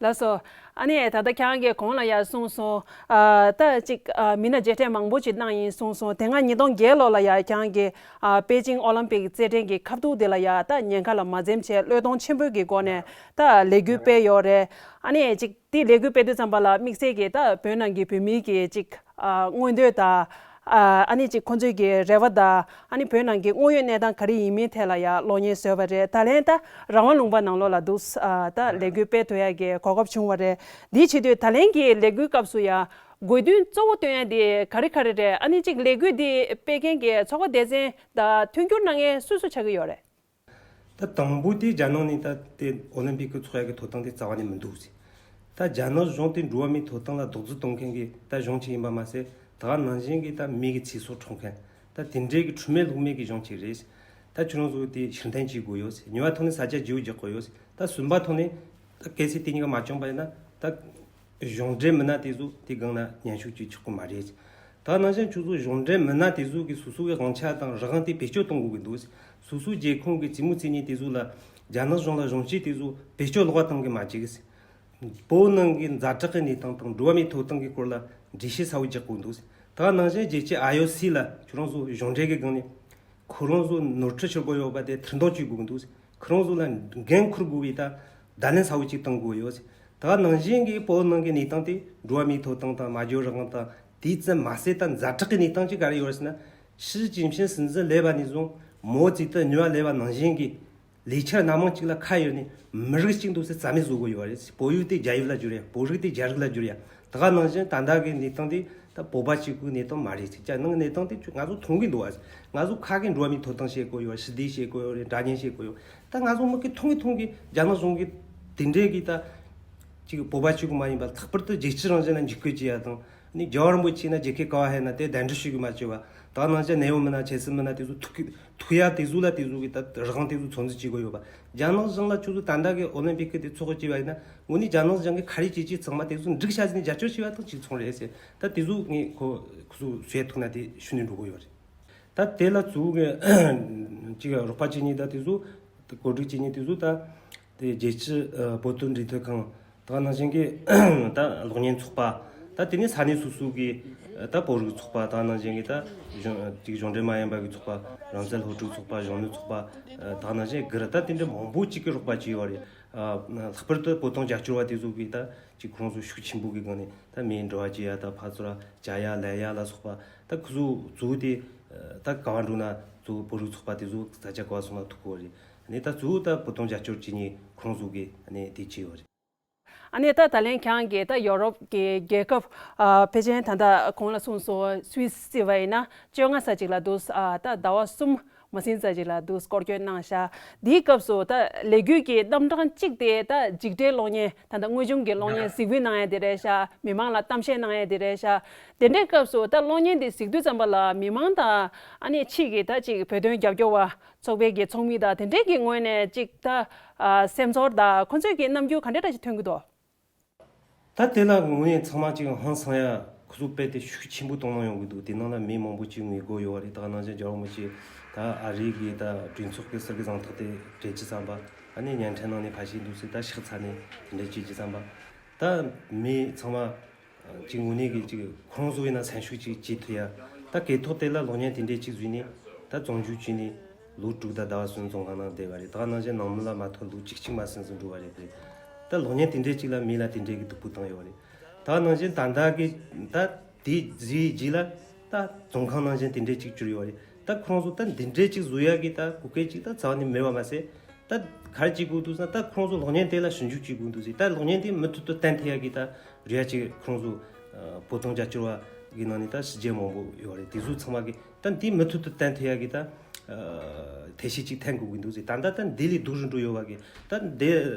ལགས་སོ། ཨ་ནི་ད་ལྟ་ཁྱེད་རང་གིས་གོང་ལ་ཡར་གསུངས་སོང་། ཨ་ད་ཅིག་ཨ་མི་སྣ་མཇལ་འཕྲད་མང་པོ་ཅིག་གནང་ཡིན་གསུངས་སོང་། དེ་སྔ་ཉིས་སྟོང་བརྒྱད་ལོ་ལ་ཡ་ཁྱེད་རང་གིས་ཨ་པེ་ཅིང་ཨོ་ལིམ་པིག་རྩེད་འགྲན་གྱི་ཁ་ཐུག་དེ་ལ་ཡ་ད་ཉེན་ཁ་ལ་མ་འཛེམས་བྱས་བློས་གཏོང་ཆེན་པོ་གི་སྒོ་ནས་ད་ལས་འགུལ་སྤེལ་ཡོད་རེད། ཨ་ནི་ཅིག་དེ་ལས་འགུལ་སྤེལ་དུས་ཙམ་པ་ལ་དམིགས་བསལ་གྱི་ད་བོད་ནང་གི་བོད་མིའི་གི་ཅིག་ཨ་མངོན་འདོད་དང་། ཨ་ཨ་ནི་ཅིག་ཁོང་ཚོའི་གི་རེ་བ་དང་། ཨ་ནི་བོད་ནང་གི་དངོས་ཡོད་གནས་སྟངས་ག་རེ་ཡིན་མིན་ཐད་ལ་ཡ་གློག་བརྙན་བཟོས་པ་རེད། ད་ལན་ད་རང་དབང་ལུང་པ་ནང་ལོགས་ལ་འདུག་ཨ་ད་ལས་འགུལ་སྤེལ་ཐུབ་ཡ་གི་གོ་སྐབས་བྱུང་བ་རེད། འདིའི་ཆེད་དུ་ད་ལན་གྱི་ལས་འགུལ་སྐབས་སུ་ཡ་དགོས་འདུན་གཙོ་བོ་བཏོན་ཡ་དེ་ག་རེ་ག་རེ་རེད། ཨ་ནི་ཅིག་ལས་འགུལ་འདི་སྤེལ་མཁན་གྱི་ཚོགས་པ་སྡེ་ཚན་དང་མཐུན་འགྱུར་གནང་མཁན་སུ་སུ་ཆགས་ཀྱི་ཡོད་རེད། ད་དང་པོ་དེ་རྒྱ་ནག་ནས་ད་དེ་ཨོ་ལིམ་པིག་གི་ཚོགས་ཡ་གི་ཐོབ་ཐང་དེ་རྩ་བ་ནས་མི་འདུག་ཟེར། ད་རྒྱ་ནག་གཞུང་དེ་འགྲོ་བ་མིའི་ཐོབ་ཐང་ལ་རྡོག་རྫིས་གཏོང་མཁན་གྱི་ད་གཞུང་ཅིག་ཡིན་པ་མ་ཟད། ད་ག་ནང་བཞིན་གྱི་ད་མི་གི་ཚེ་སྲོག་འཕྲོག་མཁན། ད་དེ་འདྲའི་གི་ཁྲིམས་མེད་ལུགས་མེད་ཀྱི་གཞུང་ཅིག་རེད། ད་ཁྱོད་རང་ཚོ་དེ་ཕྱིར་འཐེན་བྱེད་དགོས་ཡོད་ཟེར། གཉིས་པ་ཐོག་ནས་ས་ཆ་བརྗེ་པོ་རྒྱག་དགོས་ཡོད་ཟེར། ད་གསུམ་པ་ཐོག་ནས་ད་གལ་སྲིད་དེ་གཉིས་ཀ་མ་བྱུང་པ་ཡིན་ན་ད་གཞུང་འབྲེལ་མི་སྣ་དེ་ཚོ་དེ་སྒང་ལ་མཉམ་ཞུགས་བྱེད་ཆོག་གི་མ་རེད། ད་ནང་བཞིན་ཁྱོད་ཚོ་གཞུང་འབྲེལ་མི་སྣ་དེ་ཚོ་གི་སོ་སོ་གི་དབང་ཆ་དང་རང་དབང་དེ་བེད་སྤྱོད་གཏོང་དགོས་ཀྱི་འདུག་སོ་སོའི་རྒྱལ་ཁོངས་ཀྱི་རྩེད་མོ་རྩེ་མཁན་དེ་ཚོ་ལ་རྒྱ་ནག་གཞུང་ལ་གཞུང་བཞེས་དེ་ཚོ་བེད་སྤྱོད་ལོག་པ་གཏོང་གི་མ་བྱེད་གི། བོད་ནང་གི་ཛ་དྲག་གི་གནས་སྟངས་དང་འགྲོ་བ་མིའི་ཐོབ་ཐང་གི་སྐོར་ལ་འགྲེལ་བཤད་གསལ་བོ་རྒྱག་དགོས་འདུག་ད་ནང་བཞིན་རྒྱལ་སྤྱི་ཨའི་ཨོ་སི་ལ་ཁྱོད་རང་ཚོ་གཞུང་འབྲེལ་གི་སྒང་ནས། ཁོ་རང་ཚོ་ནོར་འཁྲུལ་ཤོར་གོ་ཡོད་པ་དེ་མཐུན་སྒྲིལ་བྱེད་དགོས་ཀྱི་འདུག་ཟེར། ཁོ་རང་ཚོ་ལ་འགན་འཁུར་དགོས་པའི་ད་བརྡ་ལན་གསལ་པོ་ཅིག་གཏོང་དགོས་ཡོད་ཟེར། ད་ནང་བཞིན་གྱི་བོད་ནང་གི་གནས་སྟངས་དེ་འགྲོ་བ་མིའི་ཐོབ་ཐང་དང་སྨྲ་བརྗོད་རང་དབང་དང་དེའི་ཙམ་མ་ཟད་ད་ཛ་དྲག་གི་གནས་སྟངས་ཅིག་ག་རེ་ཡོད་རེད་ཟེར་ན། ཞི་ཅིན་ཕིང་སྲིད་འཛིན་སླེབས་པ་ནས་བཟུང་མའོ་ཙེ་ཏུང་ཉོ་བ་སླེབས་པ་ནང་བཞིན་གྱི་ལས་འཆར་སྣ་མང་ཅིག་ལ་ཁ་གཡར་ནས་མི་རིགས་གཅིག་འདུག་ཟེར་རྩ་མེད་བཟོ་གི་ཡོད་རེད། བོད་ཡུལ་དེ་རྒྱ་ཡུལ་ལ་བསྒྱུར་ཡ། བོད་རིགས་དེ་རྒྱ་རིགས་ལ་བསྒྱུར་ཡ། ད་ག་ནང་བཞིན་ད་ལྟ་གི་གནས་སྟངས་དེ་ད་བོད་པ་གཅིག་པུའི་གནས་སྟངས་མ་རེད་ཟེར། ཀྱང་ནང་གི་གནས་སྟངས་དེ་ང་ཚོ་མཐོང་གི་འདུག་བ། ང་ཚོ་ཁ་གི་འགྲོ་བ་མིའི་ཐོབ་ཐང་བཤད་གོ་ཡོད། ཞི་བདེ་བཤད་གོ་ཡོད་རེད། འདྲ་མཉམ་བཤད་གོ་ཡོད། ད་ང་ཚོ་མིག་གིས་མཐོང་གི་མཐོང་གི་རྒྱ་ནག་གཞུང་གི་དེ་འདྲའི་གི་ད་ཅིག་བོད་པ་གཅིག་པུ་མ་ཡིན་པ་ལྷག་པར་དུ་རྒྱལ་སྤྱི་རང་བཞིན་ལ་འཇིགས་སྐུལ་བྱེད་ཡ་དང་། ནི་རྒྱལ་བ་རིན་པོ་ཆེ་ན་རྒྱལ་ཁབ་ག་བ་ཧེ་ན་དེ་གདན་འདྲེན་ཞུ་གི་མ་བྱེད་པ། ད་ནང་བཞིན་ནེའུ་མི་སྣ་ཆེ་སྲིད་མི་སྣ་དེ་ཚོ་ཐུག་གི་ཐུག་ཡ་དེ་ཚོ་ལ་དེ་ཚོ་གི་ད་རང་དེ་ཚོ་ཚོད་འཛིན་བྱེད་དགོས་ཡོད་པ། རྒྱ་ནག་གཞུང་ལ་ཁྱོད་ཚོ་ད་ལྟ་གི་ཨོ་ལིམ་པིག་གི་དེ་ཚོགས་བྱས་པ་ཡིན་ན་དངོས་གནས་རྒྱ་ནག་གཞུང་གི་ག་རེ་བྱེད་ཀྱི་ཚང་མ་དེ་ཚོ་འགྲིག་ཤག་ཟིན་ནས་རྒྱབ་སྐྱོར་བྱས་པ་དང་གཅིག་མཚུངས་རེད་ཟེར། ད་དེ་ཚོ་ངས་ཁོ་ཁོ་ཚོ་བཤད་ཐུབ་ན་དེ་ཞུ་ནས་འགྲོ་གི་ཡོད་རེད། ད་དེ་ལ་གཙོ་བོ་གི་གཅིག་རོགས་པ་བྱེད་མཁན་ད་དེ་ཚོ་གོ་སྒྲིག་བྱེད་མཁན་དེ་ཚོ་ད་དེ་རྒྱལ་སྤྱི་ཨ་བོད་དོན་འབྲེལ་མཐུད་ཁང་། ད་ནང་བཞིན་གྱི་ད་གློག་བརྙན་ཚོགས་པ། ད་དེ་ནས་ས་གནས་སོ་སོ་གི་ད་བོད་རིགས་ཚོགས་པ། ད་ནང་བཞིན་གྱི་ད་གཞུང་ཅིག་གཞུང་འབྲེལ་མ་ཡིན་པ་གི་ཚོགས་པ། རང་བཙན་སློབ་ཕྲུག་ཚོགས་པ། གཞོན་ནུ་ཚོགས་པ། ད་ནང་བཞིན་སྒེར་ད་དེ་འདྲ་མང་པོ་ཅིག་གི་རོགས་པ་བྱས་ཡོད་རེད། ལྷག་པར་དུ་བོད་དོན་རྒྱབ་སྐྱོར་བ་དེ་ཚོ་གིས་ད་ཅིག་ཁོང་ཚོ་ཤུགས་ཆེན་པོ་གི་སྒང་ནས་ད་མིའི་འབྲེལ་བ་བྱེད་ཡ། ད་ཕར་ཚུར་བཅར་ཡ་ལབ་ཡ་ལ་སོགས་པ། ད་ཁོ་ཚོ་གཙོ་བོ་དེ་ད་ག་བ་འགྲོ་ན་གཙོ་བོ་བོད་རིགས་ཚོགས་པ་དེ་ཚོ་ས་ཆ་ག་བ་སོང་ན་ཐུག་གི་ཡོད་རེད། ཨ་ནི་ད་གཙོ་བོ་ད་བོད་དོན་རྒྱབ་སྐྱོར་བྱེད་མཁན་ཁོང་ཚོ་གིས་ཨ་ནི་དེ་བྱས་ཡོད་རེད། ཨ་ནི་ད་ད་ལན་ཁྱེད་རང་གིས་ད་ཡོ་རོབ་ཀྱི་རྒྱལ་ཁབ་ཨ་ཕལ་ཆེར་ད་ལྟ་གོང་ལ་གསུངས་སོང་། སུད་སི་བ་ཡིན་ན་བཅོ་ལྔ་ཙམ་ཅིག་ལ་འདུག་ཨ་ད་ཟླ་བ་གསུམ་མ་ཟིན་ཙམ་ཅིག་ལ་འདུག་སྐོར་སྐྱོད་གནང་ཤག་དེའི་སྐབས་སུ་ད་ལས་འགུལ་གྱི་རྣམ་གྲངས་གཅིག་དེ་ད་འཇིགས་བྲལ་གློག་བརྙན། ད་ལྟ་དངོས་བྱུང་གི་གློག་བརྙན་གཟིགས་འབུལ་གནང་ཡ་དེ་རེད་ཤག་མི་མང་ལ་གཏམ་བཤད་གནང་ཡ་དེ་རེད་ཤག་དེ་འདྲའི་སྐབས་སུ་ད་གློག་བརྙན་དེ་གཟིགས་དུས་ཙམ་པ་ལ་མི་མང་དང་ཨ་ནི་ཕྱི་གི་ད་ཅིག་བོད་དོན་རྒྱབ་སྐྱོར་བ་ཚོགས་པའི་གི་ཚོགས་མི་དང་དེ་འདྲའི་གི་ངོས་ནས་ཅིག་ད་ཨ་སེམས་ཚོར་དང་ཁོ་ཚོའི་གི་རྣམ་འགྱུར་ག་འདྲ་འདྲ་ཞིག་ཐོན་གི་འདུག་ད་དེ་ལ་ངོས་ནས་ཚང་མ་ཅིག་ཧང་སང་ཡ། ཁོ་ཚོ་དཔེ་དེ་ཤུགས་ཆེན་པོ་གཏོང་གནང་ཡོང་གི་འདུག་དེ་ནང་ལ་མི་མང་པོ་ཅིག་ངུ་དགོས་ཡོད་རེད། ད་ནང་བཞིན་རྒྱལ་བ་རིན་པོ་ཆེ་ད་ཨ་རི་གི་ད་གྲོས་ཚོགས་ཀྱི་ཟུར་གི་གཟེངས་རྟགས་དེ་སྤྲད་ཅི་བསམ་པ། ཨ་ནི་བརྙན་འཕྲིན་ནང་ནས་ཕར་ཕྱིན་འདུག་ཟེར། ད་ཕྱག་འཚལ་ནས་དེ་འདྲ་བྱེད་ཅི་བསམ་པ། ད་མི་ཚང་མ་ཅིག་ངོས་ནས་གི་ཅིག་ཁོང་ཚོ་ཡིན་ན་སེམས་ཤུགས་ཅིག་བྱེད་ཐུབ་ཡ། ད་སྐད་ཐོག་དེ་ལ་གློག་བརྙན་དེ་འདྲས་ཅིག་བཟོས་ནས་ད་བཙོན་འཇུག་བྱས་ནས་ལོ་དྲུག་དང་ཟླ་བ་གསུམ་བཙོན་ཁང་ནང་བསྡད་པ་རེད། ད་ནང་བཞིན་ནང་མི་ལ་མ་ཐོན་ལོ་བཅུ་གཅིག་མ་ཟིན་ཟིན་འགྲོ་བ་རེད། ད་གློག་བརྙན་དེ་འདྲས་ཅིག་ལ་མི་ལ་དེ་འདྲས་གི་སྡུག་པོ་བཏང་ཡོད་རེད། ད་ནང་བཞིན་ད་ལྟ་གི་ད་དེ་བཟོས་རྗེས་ལ་ད་བཙོན་ཁང་ནང་བཞིན་དེ་འདྲས་ཅིག་གྱུར་ཡོད་རེད། ད་ཁོང་ཚོ་ད་འདི་འདྲས་ཅིག་བཟོ་ཡ་གི་ད་གོ་སྐབས་ཅིག་ད་རྩ་བ་ནས་མེད་པ་མ་ཟད། ད་ག་རེ་བྱེད་དགོས་འདུག་ཟེར་ན། ད་ཁོང་ཚོ་གློག་བརྙན་དེ་ལ་ཞིབ་འཇུག་བྱེད་དགོས་འདུག་ཟེར། ད་གློག་བརྙན་དེ་མུ་མཐུད་དུ་བསྟན་ཐུབ་ཡ་གི་ད་རེ་བ་ཅིག་ཁོང་ཚོ་ཨ་བོད་དོན་རྒྱབ་སྐྱོར་བ་གི་ནང་ནས་ད་ཕྱི་རྒྱལ་མང་པོ་ཡོད་རེད། དེ་ཚོ་ཚང་མ་གི་ད་འདི་མུ་མཐུད་དུ་བསྟན་ཐུབ་ཡ་གི་ད་ཨ་ཐབས་ཤེས་ཅིག་འཐེན་དགོས་ཀྱི་འདུག་ཟེར། ད་ལྟ་ད་འདི་ལས་སྡུག་རུ་འགྲོ་ཡོད་པ་གི། ད་འདི་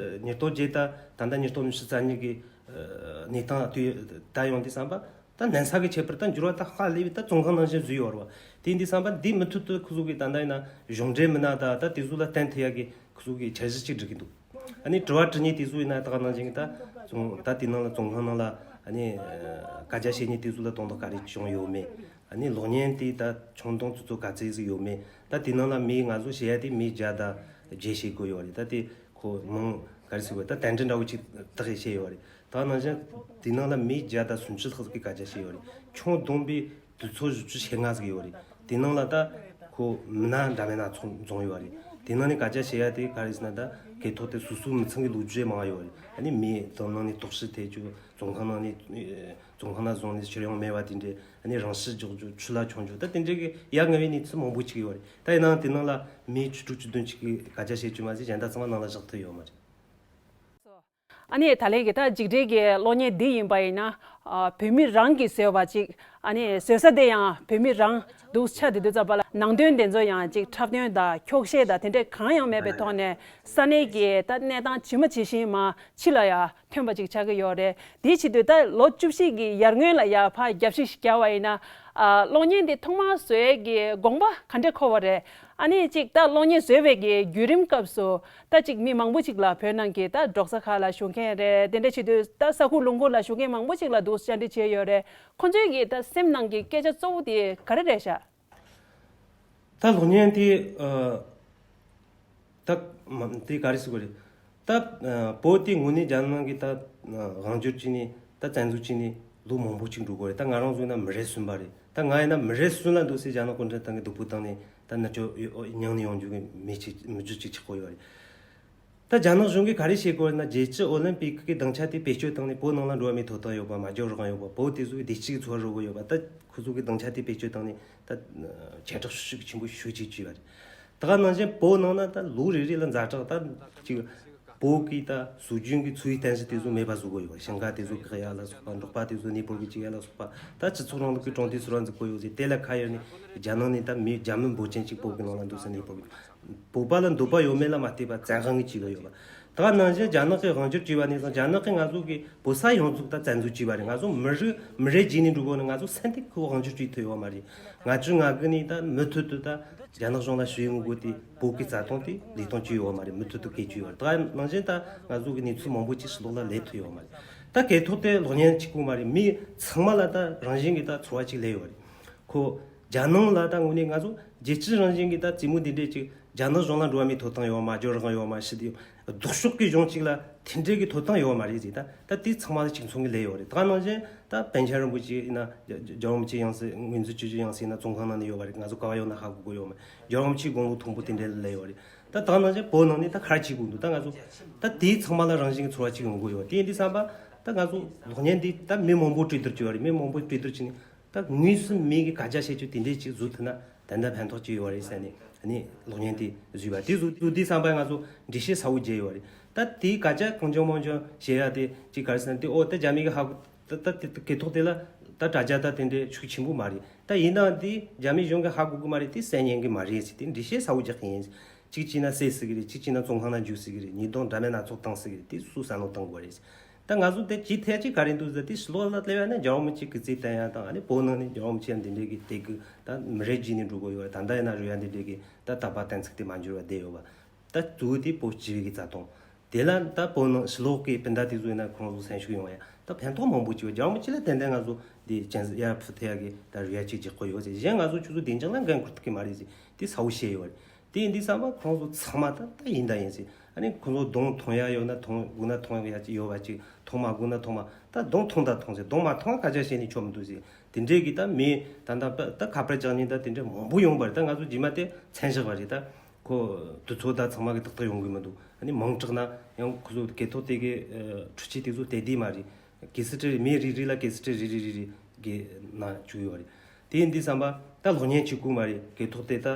ཉིས་སྟོང་བརྒྱད་ད་ད་ལྟ་ཉིས་སྟོང་ཉི་ཤུ་རྩ་གཉིས་གི་ཨ་གནས་སྟངས་དུས་ད་ཡོང་དུས་ཙམ་པ། ད་ནན་ས་གི་ཁྱད་པར་ད་འགྱུར་བ་ད་ཧ་ལས་པའི་ད་བཙོན་ཁང་ནང་བཞིན་བཟོས་ཡོད་རེད་བ། དེ་ཡིན་དུས་ཙམ་པ་འདི་མུ་མཐུད་དུ་ཁོ་ཚོ་གི་ད་ལྟ་ཡིན་ན་གཞུང་འབྲེལ་མི་སྣ་ད་ད་དེ་ཚོ་ལ་བསྟན་ཐུབ་ཡ་གི་ཁོ་ཚོ་གི་འཆར་གཞི་ཅིག་སྒྲིག་གི་འདུག་ཨ་ནི་དྲི་བ་དྲི་མཁན་དེ་ཚོ་ཡིན་ན་ད་ག་ནང་བཞིན་གི་ད་བཙོན་ད་དེ་ནང་ལ་བཙོན་ཁང་ནང་ལ་ཨ་ནི་ཨ་བཀའ་རྒྱ་བཤད་མཁན་དེ་ཚོ་ལ་དོན་དག་ག་རེ་བྱུང་ཡོད་མེད། ཨ་ནི་གློག་བརྙན་དེ་ད་ཆུང་དུང་ཚོ་ཚོ་ག་ཚད་ཟིག་ཡོད་མེད། ད་དེ་ནང་ལ་མི་ང་ཚོ་བཤད་ཡ་དེ་མི་བརྒྱ་དང་བརྒྱད་བཤད་དགོས་ཡོད་རེད། ད་དེ་ཁོ་མང་ག་རེ་ཟེར་དགོས། ད་དེ་འདྲ་འདྲ་བོ་ཅིག་དག་བཤད་ཡོད་རེད། ད་ནང་བཞིན་དེ་ནང་ལ་མི་བརྒྱ་དང་སུམ་ཅུ་ལྷག་ཙམ་གྱིས་བཀའ་རྒྱ་བཤད་ཡོད་རེད། ཆུང་དུང་པའི་དུས་ཚོད་བཞི་བཅུ་ཞེ་ལྔ་ཟིག་ཡོད་རེད། དེ་ནང་ལ་ད་ཁོ་མི་སྣ་འདྲ་མིན་སྣ་ཚོགས་འཛོམས་ཡོད་རེད། དེ་ནང་ནས་བཀའ་རྒྱ་བཤད་ཡ་དེ་ག་རེ་ཟེར་ན། ད་སྐད་ཐོག་དེ་སོ་སོའི་མི་ཚང་གི་ལོ་རྒྱུས་མང་ཡོད་རེད། ཨ་ནི་མི་དོན་ནང་ནས་དོགས་གཞི་ཐེབས་རྒྱུ། བཙོན་ཁང་ནང་ནས་བཙོན་ཁང་ནང་བཟུང་ནས་ཕྱིར་ཡོང་མེད་པ་དེ་འདྲས། ཨ་ནི་རང་ཤི་རྒྱག་རྒྱུ། ཆུ་ལ་མཆོང་རྒྱུ། ད་དེ་འདྲས་གི་ཡ་ང་བའི་གནས་ཚུལ་མང་པོ་ཅིག་ཡོད་རེད། ད་ཡིན་ནའང་དེ་ནང་ལ་མི་བཅུ་དྲུག་བཅུ་བདུན་ཅིག་གིས་བཀའ་རྒྱ་བཤད་རྒྱུ་མ་ཟད་གཞན་དག་ཚང་མ་ནང་ལ་བཞག་ཐུབ་ཡོད་མ་རེད། ཨ་ནི་ད་ལན་གྱི་ད་འཇིགས་བྲལ་གྱི་གློག་བརྙན་འདི་ཡིན་པ་ཡིན་ན། ཨ་བོད་མི་རང་གིས་བཟོས་པ་ཅིག་ཨ་ནི་བཟོ་ས་དེ་ཡང་བོད་མི་རང་འདུག་ཆགས་བསྡད་དུས་ཙམ་པ་ལ། ནང་དོན་དེ་ཚོ་ཡང་ཅིག་འཁྲབ་སྟོན་དང་འཁྱོག་བཤད་དང་དེ་འདྲས་གང་ཡང་མེད་པའི་ཐོག་ནས་ས་གནས་ཀྱི་ད་གནས་སྟངས་ཇི་མ་ཇི་བཞིན་མར་ཕྱི་ལ་ཡང་ཐོན་པ་ཅིག་ཆགས་ཀྱི་ཡོད་རེད། དེའི་ཆེད་དུ་ད་ལོ་བཅུ་བཞི་གི་ཡར་སྔོན་ལ་ཡར་ཕར་རྒྱབ་བཤིག་བརྒྱབ་པ་ཡིན་ན། ཨ་གློག་བརྙན་འདི་ཐོག་མར་བཟོ་ཡས་ཀྱི་དགོངས་པ་ག་འདྲས་འཁོར་བ་རེད། ཨ་ནི་ཅིག་ད་གློག་བརྙན་བཟོས་པའི་གི་བརྒྱུད་རིམ་སྐབས་སུ་ད་ཅིག་མི་མང་པོ་ཅིག་ལ་བོད་ནང་གི་ད་འབྲོག་ས་ཁག་ལ་བཞུགས་མཁན་རེད། དེ་འདྲ་བྱེད་དུས་ད་ས་ཁུལ་ལུང་ཁུལ་ལ་བཞུགས་མཁན་མང་པོ་ཅིག་ལ་འདུག་བཅར་འདྲི་བྱས་ཡོད་རེད། ཁོ་ཚོའི་གི་ད་སེམས་ནང་གི་སྐད་ཆ་གཙོ་བོ་དེ་ག་རེ་རེད་ཤག་ད་གློག་བརྙན་དེ་ཨ་ད་མ་དེ་ག་རེ་ཟེར་དགོས་རེད། ད་ཨ་བོད་དེ་དངོས་གནས་རྒྱ་ནག་གིས་ད་ཨ་དབང་བསྒྱུར་བྱས་ནས་ད་བཙན་འཛུལ་བྱས་ནས་ལོ་མང་པོ་ཅིག་འགྲོ་གི་རེད། ད་ང་རང་ཚོ་ཡིན་ན་མི་རབས་གསུམ་པ་རེད། ད་ང་ཡིན་ན་མི་རབས་གསུམ་ལ་འདུག་སེ་རྒྱ་ནག་གུང་ཁྲན་ཏང་གིས་སྡུག་པོ་བཏང་ནས་ ད་ནི་ཅོ་མྱང་ནས་ཡོང་རྒྱུ་གི་མི་ཅིག་མི་རྒྱུ་ཅིག་ཆགས་ཀྱི་ཡོད་རེད། ད་རྒྱ་ནག་གཞུང་གིས་ག་རེ་བྱེད་དགོས་ན། རྒྱལ་སྤྱི་ཨོ་ལིམ་པིག་གི་སྡིངས་ཆ་དེ་བེད་སྤྱོད་བཏང་ནས་བོད་ནང་ལ་འགྲོ་བ་མིའི་ཐོབ་ཐང་ཡོད་པ། མ་འཇོག་རང་ཡོད་པ། བོད་དེ་ཚོ་གི་བདེ་སྐྱིད་ཀྱི་འཚོ་བ་རོལ་གི་ཡོད་པ། ད་ཁོ་ཚོ་གི་སྡིངས་ཆ་དེ་བེད་སྤྱོད་བཏང་ནས་ད་ཁྱད་དྲག་ཤུགས་ཆེན་པོ་ཤུགས་ཆེ་བྱས་པ་རེད། ད་ག་ནང་བཞིན་བོད་ནང་ན་ད་ལོ་རེ་རེ་ལ་ཛ་དྲག་ད་ཅིག་བོད་ཀྱི་ད་སྲོལ་རྒྱུན་གྱི་འཚོ་བའི་རྟེན་གཞི་དེ་ཚོ་མེད་པ་བཟོ་གི་ཡོད་པ། ཞིང་ཁ་དེ་ཚོ་བཀག་ཡ་ལ་སོགས་པ། འབྲོག་པ་དེ་ཚོ་གནས་སྤོར་གྱི་བཅུག་ཡ་ལ་སོགས་པ། ད་སྤྱི་ཚོགས་རིང་ལུགས་ཀྱི་གྲོང་སྡེ་ཟེར་བ་འཛུགས་གི་ཡོད་ཟེར། དེ་ལ་ཁ་གཡར་ནས་རྒྱ་ནག་ནས་ད་མི་རྒྱ་མི་འབོར་ཆེན་ཅིག་བོད་ཀྱི་ནང་ལ་འདུག་ཟེར་ནས་བོད་ཀྱི་བོད་པ་ལ་འདོད་པ་ཡོད་མེད་ལ་མ་ལྟོས་པ་བཙན་དབང་གིས་བྱས་པ་ཡོད་པ། ད་ག་ནང་བཞིན་རྒྱ་ནག་གིས་དབང་སྒྱུར་བྱས་པ་ནས་བཟུང་རྒྱ་ནག་གིས་ང་ཚོ་གི་བོད་ས་ཡོངས་རྫོགས་ད་བཙན་འཛུལ་བྱས་པ་རེད། ང་ཚོ་མི་རིགས་མི་རེ་བརྗེས་ནས་འགྲོ་དགོས་ན་ང་ཚོ་སེམས་སྟེང་ཁོ་དབང་སྒྱུར་བྱེད་ཐུབ་ཡོད་མ་རེད། ང་ཚོས་ང་གི་ནས་ད་མུ་མཐུད་དུ་ད་རྒྱ་ནག་གཞུང་ལ་ཞུ་ཡིག་འགོད་དེ་བོད་ཀྱི་རྩ་དོན་དེ་ལས་དོན་བྱས་ཡོད་མ་རེད། མུ་མཐུད་དུ་སྐད་བྱས་ཡོད་རེད། ད་ག་ནང་བཞིན་ད་ང་ཚོ་གི་གནས་ཚུལ་མང་པོ་ཅིག་ཕྱི་ལོགས་ལ་ལས་ཐུབ་ཡོད་མ་རེད། ད་སྐད་ཐོག་དེ་གློག་བརྙན་གཅིག་པུ་མ་རེད། མི་ཚང་མ་ལ་ད་རང་བཞིན་གྱི་ད་ཚོར་བ་ཅིག་སླེབས་ཡོད་རེད། ཁོ་རྒྱ་ནང་ལ་ད་དངོས་གནས་ང་ཚོ་རྒྱལ་སྤྱི་རང་བཞིན་གྱི་ད་རྩེད་མོ་འདི་འདྲས་ཅིག་རྒྱ་ནག་གཞུང་ལ་འགྲོ་བ་མིའི་ཐོབ་ཐང་ཡོད་མ། འཇོག་རང་ཡོད་མ་ཞིག་དེ་ལྡོག་ཕྱོགས་ཀྱི་གཞུང་གཅིག་ལ་དེ་འདྲས་ཀྱི་ཐོབ་ཐང་ཡོད་མ་རེད་ཟེར། ད་ད་དེ་ཚང་མ་ལ་གཅིག་མཚུངས་ཀྱི་ལས་ཡོད་རེད། ད་ནང་བཞིན་ད་པཎ་ཆེན་རིན་པོ་ཆེ་ཡིན་ན་རྒྱལ་བ་རིན་པོ་ཆེ་ཡང་སྲིད་ངོས་འཛིན་བྱེད་རྒྱུ་ཡང་སྲིད་ཡིན་ན་བཙོན་ཁང་ནང་ནས་ཡོད་པ་རེད། ང་ཚོ་ག་བ་ཡོད་ན་ཧ་གོ་གི་ཡོད་མ་རེད། རྒྱལ་བ་རིན་པོ་ཆེའི་དགུང་ལོ་མཐོན་པོ་དེ་འདྲས་ལ་ལས་ཡོད་རེད། ད་ད་ནང་བཞིན་བོད་ནང་ནས་ད་ག་རེ་བྱེད་དགོས་འདུག་ད་ང་ཚོ་ད་དེ་ཚང་མ་ལ་རང་བཞིན་གྱི་ཚོར་བ་གཅིག་ཡོང་གི་ཡོད། དེ་ཡིན་དུས་ཙམ་པ་ད་ང་ཚོ་གློག་བརྙན་འདི་ད་མི་མང་པོ་གྲོས་བསྡུར་བྱས་པ་རེད། མི་མང་པོ་གྲོས་བསྡུར་བྱས་ནས། ད་དངོས་སུ་མི་གི་སྐད་ཆ་བཤད་རྒྱུ་དེ་འདྲས་ཅིག་བཟོ་ཐུབ་ན་ད་ལྟ་ཕན་ཐོགས་ཅིག་ཡོད་རེད་ཟེར་ནས་ཨ་ནི་གློག་བརྙན་དེ་བཟོས་པ་དེ་བཟོ་བཟོ་དུས་ཙམ་པ་ང་ཚོ་འགྲེལ་བཤད་གསལ་བོ་བརྒྱབ་ཡོད་རེད། ད་དེའི་སྐད་ཆ་གང་བྱུང་མང་བྱུང་བཤད་ཡ་དེ་ཅིག་ག་རེ་ཟེར་ན། དེ་ཨོ་ད་རྒྱ་མི་གི་ཧ་གོ་ད་ད་དེ་སྐད་ཐོག་དེ་ལ་ད་དྲ་རྒྱ་ད་དེ་འདྲས་ཤུགས་ཆེན་པོ་མ་རེད། ད་ཡིན་ནའང་དེ་རྒྱ་མི་གཞུང་གི་ཧ་གོ་གི་མ་རེད། དེ་གསན་ཉན་གི་མ་རེད་ཟེར། དེ་འགྲེལ་བཤད་གསལ་བོ་རྒྱག་གི་ཡིན། གཅིག་བྱས་ན་བསད་སྲིད་གི་རེད། གཅིག་བྱས་ན་བཙོན་ཁང་ནང་འཇུག་སྲིད་གི་རེད། ཉེས་རྡུང་འདྲ་མིན་སྣ་ཚོགས་བཏང་སྲིད་གི་རེད། དེ་སུས་བསམ་བློ་བཏང་དགོས་རེད། ད་ང་ཚོ་དེ་ཅི་ཐད་ཅིག་ག་རེ་འདུག་ཟེར་དུས་ཕྱི་ལོགས་ལ་སླེབས་ཡ་ན་རྒྱལ་བ་རིན་པོ་ཆེ་སྐུ་ཚེ་བརྟན་ཡ་དང་། ཨ་ནི་བོད་ནང་ནས་རྒྱལ་བ་རིན་པོ་ཆེ་འདི་འདྲས་ཀྱི་དད་གུས་ད་མི་རེ་བརྗེས་ནས་འགྲོ་གི་ཡོད་རེད། ད་ལྟ་ཡིན་ན་རུ་ཡ་འདི་འདྲས་ཀྱི་ད་དད་པ་གཏན་ཚིགས་དེ་མ་འགྱུར་བ་བསྡད་ཡོད་པ། ད་གཙོ་བོ་དེ་བོད་སྤྱི་པའི་གི་རྩ་དོན་དེ་ལ་ད་བོད་ནང་ཕྱི་ལོགས་ཀྱི་སྤུན་ཟླ་དེ་ཚོ་ཡིན་ན་ཁོང་ཚོ་སེམས་ཤུགས་ཡོང་ཡ་ད་ཕན་ཐོགས་མང་པོ་བྱས་པ། རྒྱལ་བ་རིན་པོ་ཆེ་ལ་ཏན་ཏན་ང་ཚོ་འདི་སྤྱན་གཟིགས་ཡར་ཕུལ་ཐུབ་ཡ་གི་ད་རུ་ཡ་གཅིག་རྒྱག་དགོས་ཡོད་ཟེར། གཞན་ང་ཚོ་ཁྱོད་ཚོ་བདེ་འཇགས་ལ་འགན་འཁུར་ཐུབ་ཀྱི་མ་རེད་ཟེར་དེ་གསལ་བོ་བཤད་ཡོད་རེད། དེ་ཡིན་དུས་ཙམ་པ་ཁོང་ཚོ་ཚང་མ་ད་ད་ཡིན་ད་ཡིན་ཟེར། ཨ་ནི་ཁོང་ཚོ་གདོང་མཐོང་ཡ་ཡོད་ན་མཐོང་དགོས་ན་མཐོང་ཡ་ཅིག་ཡོད་པ་ཅིག་མཐོང་མ་དགོས་ན་མཐོང་མ། ད་གདོང་མཐོང་ད་མཐོང་ཟེར། གདོང་མ་མཐོང་ང་སྐད་ཆ་བཤད་ནས་ཆོག་མི་འདུག་ཟེར། དེ་འདྲས་ཀྱི་ད་མི་ད་ད་ད་ཁ་པར་རྒྱག་མཁན་ད་དེ་འདྲས་མང་པོ་ཡོང་པ་རེད། ད་ང་ཚོ་རྗེས་མ་དེ་མཚན་བཞག་པ་རེད། ད་ཁོ་དུས་ཚོད་ད་ཚང་མ་གི་ཏག་ཏག་ཡོང་གི་མི་འདུག་ཨ་ནི་མིང་གྲགས་ན་ཡང་ཁོ་ཚོ་སྐད་ཐོག་དེ་གི་འཕྲུལ་ཆས་དེ་ཚོ་དེ་དེ་མ་རེད། གེ་སི་ཊི་མི་རེ་རེ་ལ་གེ་སི་ཊི་རེ་རེ་རེ་རེ་གི་ནང་བཅུག་ཡོད་རེད། དེ་ཡིན་དུས་ཙམ་པ་ད་གློག་བརྙན་གཅིག་པུ་མ་རེད། སྐད་ཐོག་དེ་ད་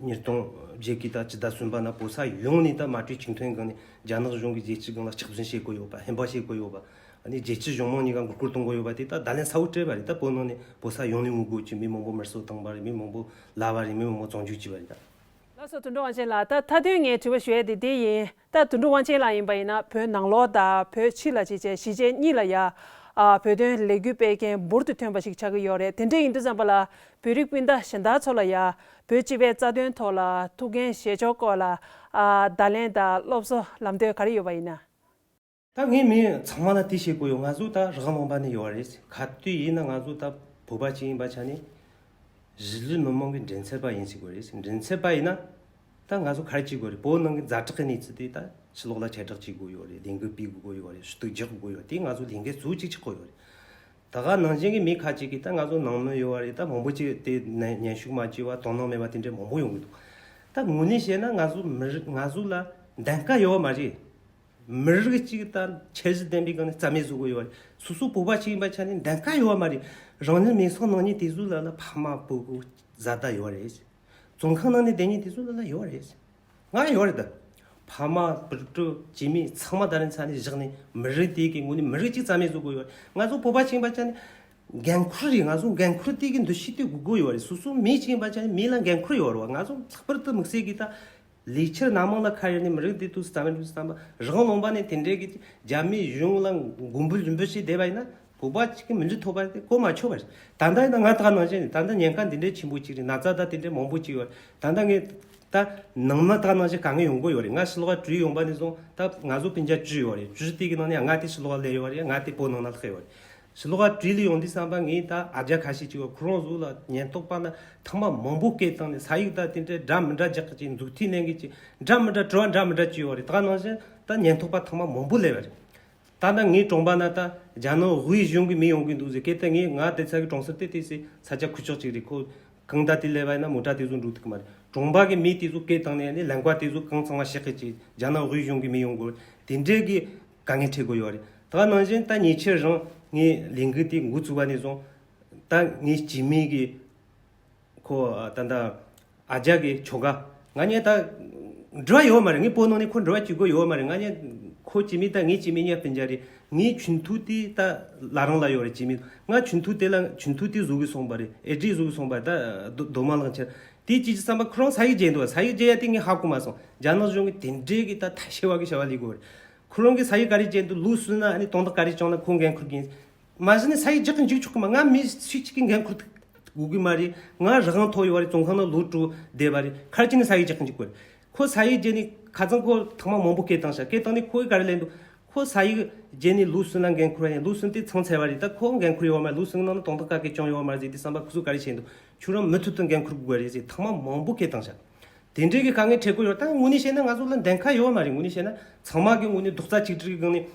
ཉིས་སྟོང་བརྒྱད་ཀྱི་ད་སྤྱི་ཟླ་གསུམ་པ་ན་བོད་ས་ཡོངས་ནས་ད་མ་གྲོས་ཆིངས་མཐུན་སྒང་ནས་རྒྱ་ནག་གཞུང་གིས་རྒྱལ་སྤྱིའི་སྒང་ལ་སྐྱག་རྫུན་བྱེད་དགོས་ཡོད་པ། ཧམ་པ་བྱེད་དགོས་ཡོད་པ། ཨ་ནི་རྒྱལ་སྤྱིའི་གཞུང་མང་གཉིས་ཀ་མགོ་སྐོར་གཏོང་དགོས་ཡོད་པ་དེ་ད་བརྡ་ལན་གསལ་བོ་སྤྲད་པ་རེད། ད་བོད་ནང་ནས་བོད་ས་ཡོངས་ནས་ངོ་རྒོལ་བྱས། མི་མང་པོ་མེར་སྲེག་བཏང་པ་རེད། མི་མང་པོ་ལབ་པ་རེད། མི་མང་པོ་བཙོན་འཇུག་བྱས་པ་རེད། ད། ལགས་སོ། དོན་གྲུབ་དབང་ཆེན་ལགས། ད་མཐའ་དོན་ངས་དྲི་བ་ཞུ་ཡ་དེ་དེ་ཡིན། ད་དོན་གྲུབ་དབང་ཆེན་ལགས་ཡིན་པ་ཡིན་ན་བོད་ནང་ལོགས་དང་བོད་ཕྱི་ལ་བྱས་བྱས་གཞིས་བྱེས་གཉིས་ལ་ཡ། ཨ། བོད་དོན་ལས་འགུལ་སྤེལ་མཁན་འབུར་དུ་ཐོན་པ་ཞིག་ཆགས་ཀྱི་ཡོད་རེད། དེ་འདྲ་ཡིན་དུས་ཙམ་པ་ལ་བོད་རིགས་སྤུན་ཟླ་གཞན་དག་ཚོ་ལ་ཡ་བོད་སྤྱི་པའི་རྩ་དོན་ཐོག་ལ་ཐུགས་འགན་བཞེས་ཕྱོགས་སྐོར་ལ། ཨ། བརྡ་ལན་དང་སློབ་གསོ་ལམ་སྟོན་ག་རེ་ཡོད་པ་ཡིན་ན། ད་ངས་མི་ཚང་མ་ལ་དེ་བཤད་དགོས་ཡོད། ང་ཚོ་ད་རང་དབང་པ་ནས་ཡོད་རེད། ག་དུས་ཡིན་ན་ང་ཚོ་ད་བོད་པ་ཅིག་ཡིན་པ་ཆ་ནས་གཞིས་ལུས་མི་མང་གི་མགྲིན་ཚབ་པ་ཡིན་ཟེར་དགོས་རེད། མགྲིན་ཚབ་པ་ཡིན་ན་ད་ང་ཚོ་ག་རེ་བྱེད་དགོས་རེད། བོད་ནང་གི་ཛ་དྲག་གི་གནས་ཚུལ་དེ་ད་ཕྱི་ལོགས་ལ་ཁྱབ་བསྒྲགས་བྱེད་དགོས་ཡོད་རེད། ལས་འགུལ་སྤེལ་དགོས་ཡོད་རེད། ཞུ་གཏུག་རྒྱག་དགོས་ཡོད། དེ་ང་ཚོ་ལས་འགན་གཙོ་བོ་གཅིག་ཆགས་ཀྱི་ཡོད་རེད། ད་ག་ནང་བཞིན་གྱི་མི་ཁ་ཅིག་གིས་ད་ང་ཚོ་ནང་མི་ཡོད་རེད། ད་མང་པོ་ཅིག་དེ་ནས་ཉན་ཤུགས་མ་བྱས་པ་དོ་སྣང་མེད་པ་དེ་འདྲ་མང་པོ་ཡོང་གི་འདུག་ད་དངོས་གནས་བཤད་ན་ང་ཚོ་མི་རིགས་ང་ཚོ་ལ་འདེམས་ཀ་ཡོད་པ་མ་རེད། མི་རིགས་གཅིག་དང་ཁྱད་གཞི་ལྡན་པའི་སྒང་ནས་རྩ་མེད་བཟོ་དགོས་ཡོད་རེད། སོ་སོ་བོད་པ་གཅིག་ཡིན་པ་ཆ་ནས་འདེམས་ཀ་ཡོད་པ་མ་རེད། རང་ཉིད་མི་ཚང་ནང་ཉིད་དེ་ཚོ་ལ་ལ་ཕ་མ་སྤུ་གུ་བཟའ་ཟླ་ཡོད་རེད། བཙོན་ཁང་ནང་ནས་བསྡད་མཁན་དེ་ཚོ་ལ་ལ་ཡོད་རེད། ང་ཡོད་རེད་ད། ཕ་མ་སྤུ་གྲོགས་སྐྱེ་དམན་ཚང་མ་ད་རིང་ཚ་ནས་བཞག་ནས་མི་རིགས་དེ་གི་ངོས་ནས་མི་རིགས་གཅིག་རྩ་མེད་བཟོ་དགོས་ཡོད་རེད། ང་ཚོ་བོད་པ་གཅིག་ཡིན་པ་ཆ་ནས་འགན་ཁུར་རེད། ང་ཚོ་འགན་ཁུར་དེ་གི་འདུ་ཤེས་དེ་དགོས་དགོས་ཡོད་རེད། སོ་སོ་མི་གཅིག་ཡིན་པ་ཆ་ནས་མི་ལ་འགན་ཁུར་ཡོད་རེད་བ། ང་ཚོ་ལྷག་པར་དུ་དམིགས་བསལ་གྱི་ད། ལས་འཆར་སྣ་མང་ལ་ཁ་གཡར་ནས་མི་རིགས་འདི་དུས་སུ་རྩ་མེད་འགྲོ་སྲིད་དམ་པ། རང་ལུང་པ་ནས་དེ་འདྲའི་གི་རྒྱ་མིའི་གཞུང་ལ་མགོ་འབུལ་རིན་པོ་ཆེ་བསྡད་པ་ཡིན་ན་བོད་པ་གཅིག་གི་མི་འཇུ་ཐོབ་པ་དེ་གོ་མ་ཆོད་པ་རེད། ད་ལྟ་ཡིན་ན་ང་ད་ག་ནང་བཞིན་རེད། ད་ལྟ་ཉེན་ཁ་འདི་འདྲའི་ཆེན་པོ་གཅིག་རེད། ན་ཚ་ད་དེ་འདྲའི་མང་པོ་གཅིག་ཡོད་རེད། ད་ལྟ་ངས་ད་ནང་མི་ད་ག་ནང་བཞིན་དཀའ་ངལ་ཡོང་གི་ཡོད་རེད། ང་ཕྱི་ལོགས་བྲོས་ཡོང་པ་ནས་བཟུང་ད་ང་ཚོ་སྤུན་ཀྱག་བཅུ་ཡོད་རེད། བཅུ་དེ་གི་ནང་ནས་ལྔ་དེ་ཕྱི་ལོགས་སླེབས་ཡོད་རེད། ལྔ་དེ་བོད་ནང་ན་ལྷག་ཡོད་རེད། ཕྱི་ལོགས་ལ་བྲོས་ལ་ཡོང་དུས་ཙམ་པ་ངས་ད་ཨ་རྒྱ་ཁ་ཤས་ཅིག་ཡོད། ཁོ་རང་ཚོ་ལ་ཉེན་རྟོག་པ་ན་ཐེངས་མ་མང་པོ་སྐད་བཏང་ནས་ས་ཡིག་ད་དེ་འདྲ་འདྲ་མི་འདྲ་རྒྱག་གི་ཅིག་མཛུབ་ཐེལ་ལེན་གི་ཅིག་འདྲ་མི་འདྲ་བྲོ་བ་འདྲ་མི་འདྲ་ཅིག་ཡོད་རེད། ད་ག་ནང་བཞིན་ད་ཉེན་རྟོག་པ་ཐེངས་མ་མང་པོ་སླེབས་པ་རེད། ད་ལྟ་ངའི་གྲོང་པ་ན་ད་རྒྱ་ནག་དབུས་གཞུང་གི་མི་ཡོང་གི་འདུག་ཟེར། གལ་ཏེ་ངས་ང་བསྡད་ས་གི་གྲོང་གསེབ་དེ་བལྟས་ཚེ་ས་ཆ་ཁུག་ཀྱོག་ཅིག་རེད། ཁོ་ གང་ལྟ་དེ་ལས་བ་ཡིན་ན་མོ་ཊ་དེ་ཚོ་འགྲོ་ཐུབ་ཀྱི་མ་རེད། གྲོང་པ་གི་མི་དེ་ཚོ་སྐད་བཏང་ནས་ནི་ལམ་ཁ་དེ་ཚོ་གང་ཚང་མ་ཤེས་ཀྱི་ཅིག་རྒྱ་ནག་དབུས་གཞུང་གི་མི་ཡོང་དགོས། དེ་འདྲའི་གི་དཀའ་ངལ་འཕྲད་དགོས་ཡོད་རེད། ད་ནང་བཞིན་ད་ཉེ་ཆར་རང་ངའི་ལས་འགུལ་དེ་འགོ་བཙུགས་པ་ནས་བཟུང་ད་ངའི་སྐྱེས་དམན་གི་ཁོ་ད་ད་ཨ་ཅག་གི་ཁྱོ་ག་ང་གཉིས་ད་འབྲེལ་བ་ཡོད་མ་རེད། ངའི་བུ་ནང་ནས་ཁོ་འབྲེལ་བ་བྱེད་དགོས་ཡོད་མ་རེད། ང་གཉིས་ཁོ་སྐྱེས་དམན་ད་ངའི་སྐྱེས་དམན་གཉིས་སྤུན་ཀྱག་རེད། ངའི་ཆུང་ཐུང་དེ་ད་ལ་རང་ལ་ཡོད་རེད། སྐྱེས་དམན་ང་ཆུང་ཐུང་དེ་ལ་ཆུང་ཐུང་དེ་བཟོ་གི་སོང་པ་རེད། ཨེ་ཌི་བཟོ་གི་སོང་པ་རེད། ད་རྡོ་རྡོ་མ་ལག་ཆེར་དེ་ཅི་ཅི་བསམ་པ་ཁོ་རང་ས་ཡིག་བརྗེད་འདུག་ས་ཡིག་བརྗེད་ཡ་དེ་ངས་ཧ་གོ་མ་སོང་། རྒྱ་ནག་གཞུང་གི་དེ་འདྲའི་གི་ད་ཐ་ཤལ་བ་གི་བྱ་བ་ལས་དགོས་རེད། ཁོ་རང་གི་ས་ཡིག་ག་རེ་བརྗེད་འདུག་ལུགས་སྲོལ་ན་ཨ་ནི་དོན་དག་ག་རེ་བྱུང་ན་ཁོ་འགན་འཁུར་གི་ཡིན། མ་གཞི་ནས་ས་ཡིག་རྒྱག་གི་འཇུག་ཆོག་གི་མ། ང་མི་སུ་གཅིག་གིས་འགན་འཁུར་དགོས་གི་མ་རེད། ང་རང་དབང་ཐོབ་ཡོད་རེད། བཙོན་ཁང་ནང་ལོ་དྲུག་བསྡད་པ་རེད། ཁ་ཅིག་ནས་ས་ཡིག་རྒྱག་གི་འཇུག་གི་རེད། ཁོ་ས་ཡིག་བརྗེད་ནས་ཁ་སང་ཁོ་ཐེངས་མ་མང་པོ་སྐད་བཏང་ཤག་སྐད་བཏང་ནས་ཁོ་གིས་ག་རེ་ལབ་འདུག་ཁོ་ས་ཡིག་བརྗེད་ནས་ལུགས་སྲོལ་ལ་འགན་འཁུར་བ་ཡིན། ལུགས་སྲོལ་དེ་ཚང་ཚར་བ་རེད། ད་ཁོ་འགན་འཁུར་ཡོད་མ་རེད། ལུགས་སྲོལ་ནང་ན་དོན་དག་ག་གེ་བྱུང་ཡོད་མ་རེད་ཟེར་དུས་བསམ་པ་ཁོ་ཚོས་ག་རེ་བྱས་འདུག་ཁྱོད་རང་མུ་མཐུད་དུ་འགན་འཁུར་དགོས་པ་རེད་ཟེར་ཐེངས་མ་མང་པོ་སྐད་བཏང་ཤག་དེ་འདྲའི་གི་དཀའ་ངལ་འཕྲད་ཀྱི་ཡོད། ད་དངོས་གནས་བཤད་ན་ང་ཚོ་ལ་འདེམས་ཁ་ཡོད་མ་རེད། དངོས་གནས་བཤད་ན་ཚང་མ་གི་དངོས་གནས་རྡོག་རྩ་གཅིག་སྒྲིལ་གི་སྒང་ནས་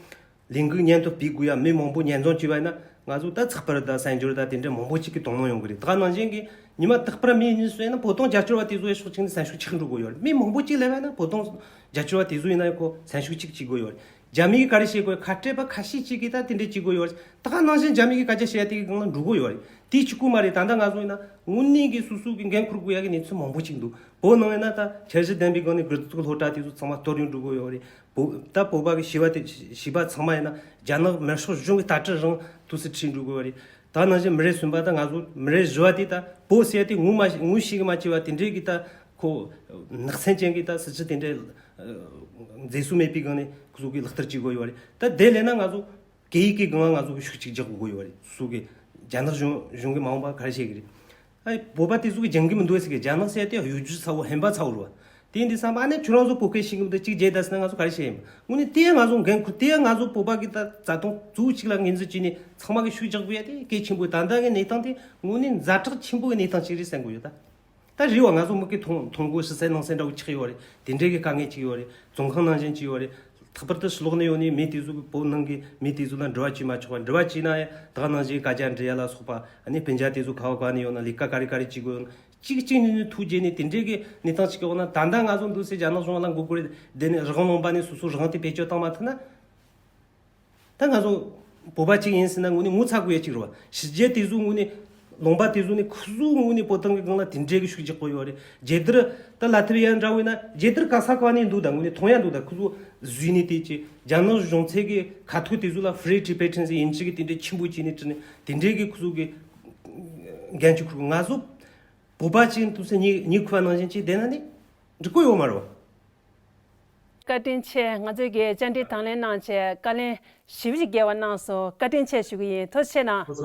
ལས་འགུལ་མཉམ་དུ་སྤེལ་དགོས་ཡ། མི་མང་པོ་ཉར་འཛོམས་བྱས་པ་ཡིན་ན་ང་ཚོ་ད་ཚགས་པར་དང་གསར་འགྱུར་དང་དེ་འདྲ་མང་པོ་ཅིག་གི་དོ་སྣང་ཡོང་གི་རེད། ད་ག་ནང་བཞིན་གི་ཉི་མ་རྟག་པར་མི་གཉིས་གསུམ་ཡིན་ན་བོད་དོན་རྒྱབ་སྐྱོར་བ་དེ་ཚོ་ཡི་ཕྱོགས་གཅིག་ནས་སེམས་ཤུགས་ཆག་འགྲོ་གི་ཡོད་རེད། མི་མང་པོ་ཅིག་སླེབས་པ་ཡིན་ན་བོད་དོན་རྒྱབ་སྐྱོར་བ་དེ་ཚོ་ཡིན་ན་ཁོ་སེམས་ཤུགས་གཅིག་བྱེད་དགོས་ཡོད་རེད། རྒྱ་མི་གིས་ག་རེ་བྱེད་དགོས། ཁ་བྲལ་པ་ཁ་ཤས་ཅིག་གིས་ད་དེ་འདྲ་བྱེད་དགོས་ཡོད་རེད། ད་ག་ནང་བཞིན་རྒྱ་མི་གིས་སྐད་ཆ་བཤད་ཡ་དེ་གི་སྒང་ལ་འགྲོ་དགོས་ཡོད་རེད། དེ་གཅིག་པུ་མ་རེད། ད་ལྟ་ང་ཚོ་ཡིན་ན་དངོས་གནས་ཀྱི་སོ་སོ་གི་འགན་འཁུར་དགོས་ཡ་གི་གནས་ཚུལ་མང་པོ་ཅིག་འདུག་བོད་ནང་ཡིན་ན་ད་འཆར་གཞི་ལྡན་པའི་སྒང་ནས་དགུ་ཐུག་སློབ་གྲྭ་དེ་ཚོ་ཚང་མ་གཏོར་རྒྱུ་འགྲོ་དགོས་ཡོད་རེད། བོད་ད་བོད་པ་གི་བྱིས་པ་དེ་བྱིས་པ་ཚང་མ་ཡིན་ན་རྒྱ་ནག་དམར་ཤོག་གཞུང་གི་ལྟ་གྲུབ་རང་དུས་སུ་ཁྲིད་འགྲོ་དགོས་ཡོད་རེད། ད་ནང་བཞིན་མི་རབས་གསུམ་པ་ད་ང་ཚོ་མི་རབས་བཞི་པ་དེ་ད་བོད་ཟེར་ཡ་དེ་ངོ་མ་ངོ་ཤེས་གི་མ་བྱས་པ་དེ་འདྲའི་གི་ད་ཁོ་ནག་ཚན་ཅན་གི་ད་སྲིད་ཇུས་དེ་འདྲའི་མཛེས་སུ་མེད་པའི་སྒང་ནས་ཁོ་ཚོ་གི་ལག་བསྟར་བྱེད་དགོས་ཡོད་རེད། ད་དེ་ལས་ན་ང་ཚོ་སྐད་ཡིག་གི་སྒང་ལ་ང་ཚོ་གི་ཤུགས་གཅིག་རྒྱག་དགོས་ཡོད་རེད། སུ་གི་རྒྱ་ནག་གཞུང་གཞུང་གི་མ་འོངས་པ་ག་རེ་བྱེད་གི་རེད། ཨ་བོད་པ་དེ་ཚོ་གི་སྦྱང་གི་མི་འདུག་ཟེར་གི། རྒྱ་ནག་ཟེར་དེ་གཡོ་སྒྱུ་ཚ་བོ་ཧན་པ་ཚ་བོ་རེད་བ། དེ་འདི་བསམ་པ་ཨ་ནི་ཁྱོད་རང་ཚོ་བོད་སྐད་ཤེས་གི་མི་འདུག་གཅིག་བརྗེད་ད་ཟེར་ན་ང་ཚོ་ག་རེ་བྱེད་ཡིན། དངོས་གནས་དེ་ང་ཚོ་འགན་ཁུར་དེ་ང་ཚོ་བོད་པ་གི་ད་རྩ་དོན་གཙོ་བོ་གཅིག་ལ་ངོས་འཛིན་བྱས་ནས་ཚང་མ་གི་ཤུགས་རྒྱག་དགོས་ཡ་དེ་གལ་ཆེན་པོ། ད་ལྟ་གི་གནས་སྟངས་དེ་དངོས་གནས་ཛ་དྲག་ཆེན་པོ་གི་གནས་སྟངས་ཅིག་རེད་བསམ་གི་ཡོད་ད། ད་རེད་བ། ང་ཚོ་མི་གི་མཐོང་མཐོང་གོ་ཞུ་སའི་ནང་སའི་འདྲ་བོ་ཆགས་ཡོད་རེད། དེ་འདྲའི་གི་དཀའ་ངལ་ཅིག་ཡོད་རེད། བཙོན་ཁང་ནང་བཞིན་ཅིག་ཡོད་རེད། ལྷག་པར་དུ་ཕྱི་ལོགས་ནས་ཡོང་ནས་མི་དེ་ཚོ་གི་བོད་ནང་གི་མི་དེ་ཚོ་ལ་འབྲེལ་བ་བྱེད་མ་ཆོག་པ། འབྲེལ་བ་བྱས་ན་ཡང་ད་ག་ནང་བཞིན་བཀའ་རྒྱ་འདྲི་ཡ་ལ་སོགས་པ། ཨ་ནི་སྤུན་ཀྱག་དེ་ཚོ་ག་བ་ག་ནས་ཡོང་ན་ལས་ཀ་ག་རེ་ག་རེ་བྱེད་དགོས་ཡོད་ན་གཅིག་གཅིག་ནས་ནས་ཐུགས་དགྱེས་ནས་དེ་འདྲའི་གི་གནས་སྟངས་ཅིག་གི་འོག་ན། ད་ལྟ་ང་ཚོ་འདུག་སེ་རྒྱ་ནག་གཞུང་ལ་མགོ་སྒུར་བསྡད་ནས་རང་དབང་ལུང་པ་ནས་སོ་སོ་རང་དེ་བེད་སྤྱོད་བཏང་མ་ཐུབ་ན། ད་ང་ཚོ་བོད་པ་གཅིག་ཡིན་ཟེར་ན་དངོས་གནས་ངོ་ཚ་དགོས་ཡ་གཅིག་རེད་བ། ཕྱི་རྒྱལ་དེ་ཚོ་དངོས་གནས་ལུང་པ་དེ་ཚོ་ནས་ཁོ་ཚོ་དངོས་གནས་བོད་དོན་གི་སྒང་ལ་དེ་འདྲའི་གི་ཤུགས་རྒྱག་གི་ཡོད་རེད། རྒྱལ་དར་ད་ལ་ཐི་བི་ཡ་འདྲ་བོ་ཡིན་ན་རྒྱལ་དར་ག་ས་ག་ནས་འདུག་ད་དངོས་གནས་མཐོང་ཡ་འདུག་ད་ཁོ་ཚོ་བཟོས་ནས་དེ་ཅི་རྒྱ་ནག་གཞུང་ཚབ་གི་ཁ་ཐུག་དེ་ཚོ་ལ་Free Tibetans ཡིན་གཅིག་གི་དེ་འདྲའི་ཆེན་པོ་བྱས་ནས་བྲིས་ནས་དེ་འདྲའི་གི་ཁོ་ཚོ་གི་འགན་ཆུ་ཁུར། ང་ཚོ་བོད་པ་གཅིག་འདུག་སེ་ཉི་ཉི་ཁུ་བ་ནང་བཞིན་གཅིག་བསྡད་ན་ནི་འགྲིག་གི་ཡོད་མ་རེད་བ། བཀའ་དྲིན་ཆེ། ང་ཚོའི་གི་བཅར་འདྲི་དང་ལེན་གནང་བྱས་བཀའ་ལན་ཞེ་པོ་ཅིག་རྒྱབ་པ་གནང་སོང་། བཀའ་དྲིན་ཆེ་ཞུ་གི་ཡིན། ཐུགས་རྗེ་ཆེ་གནང་། ཐུགས་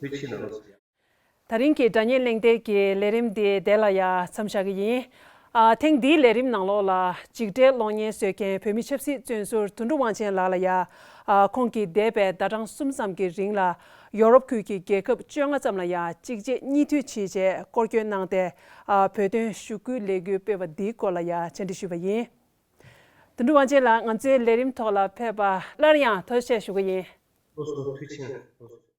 རྗེ་ཆེ་གནང་། ད་རིང་གི་དགྲ་གཉེན་གླེང་སྟེགས་ཀྱི་ལས་རིམ་འདི་དེ་ལ་ཡ་མཚམས་བཞག་གི་ཡིན། ཨ་ཐེངས་འདིའི་ལས་རིམ་ནང་ལོགས་ལ་འཇིགས་བྲལ་གློག་བརྙན་བཟོ་མཁན་བོད་མི་ཆབ་སྲིད་བཙོན་ཟུར་དོན་གྲུབ་དབང་ཆེན་ལགས་ལ་ཡ། ཨ་ཁོང་གིས་འདས་པའི་ཟླ་གྲངས་གསུམ་ཙམ་གྱི་རིང་ལ་ཡོ་རོབ་ཁུལ་གྱི་རྒྱལ་ཁབ་བཅོ་ལྔ་ཙམ་ལ་ཡ་གཅིག་རྗེས་གཉིས་མཐུད་བྱས་རྗེས་སྐོར་སྐྱོད་གནང་སྟེ། ཨ་བོད་དོན་ཞུ་སྐུལ་ལས་འགུལ་སྤེལ་བ་འདིའི་སྐོར་ལ་ཡ་བཅར་འདྲི་ཞུས་པ་ཡིན། དོན་གྲུབ་དབང་ཆེན་ལགས། ང་ཚོའི་ལས་རིམ་ཐོག་ལ་ཕེབས་པ་སླར་ཡང་ཐུགས་རྗེ་ཆེ་ཞུ་གི་ཡིན། ལགས་སོ། ཐུགས་རྗེ་ཆེ།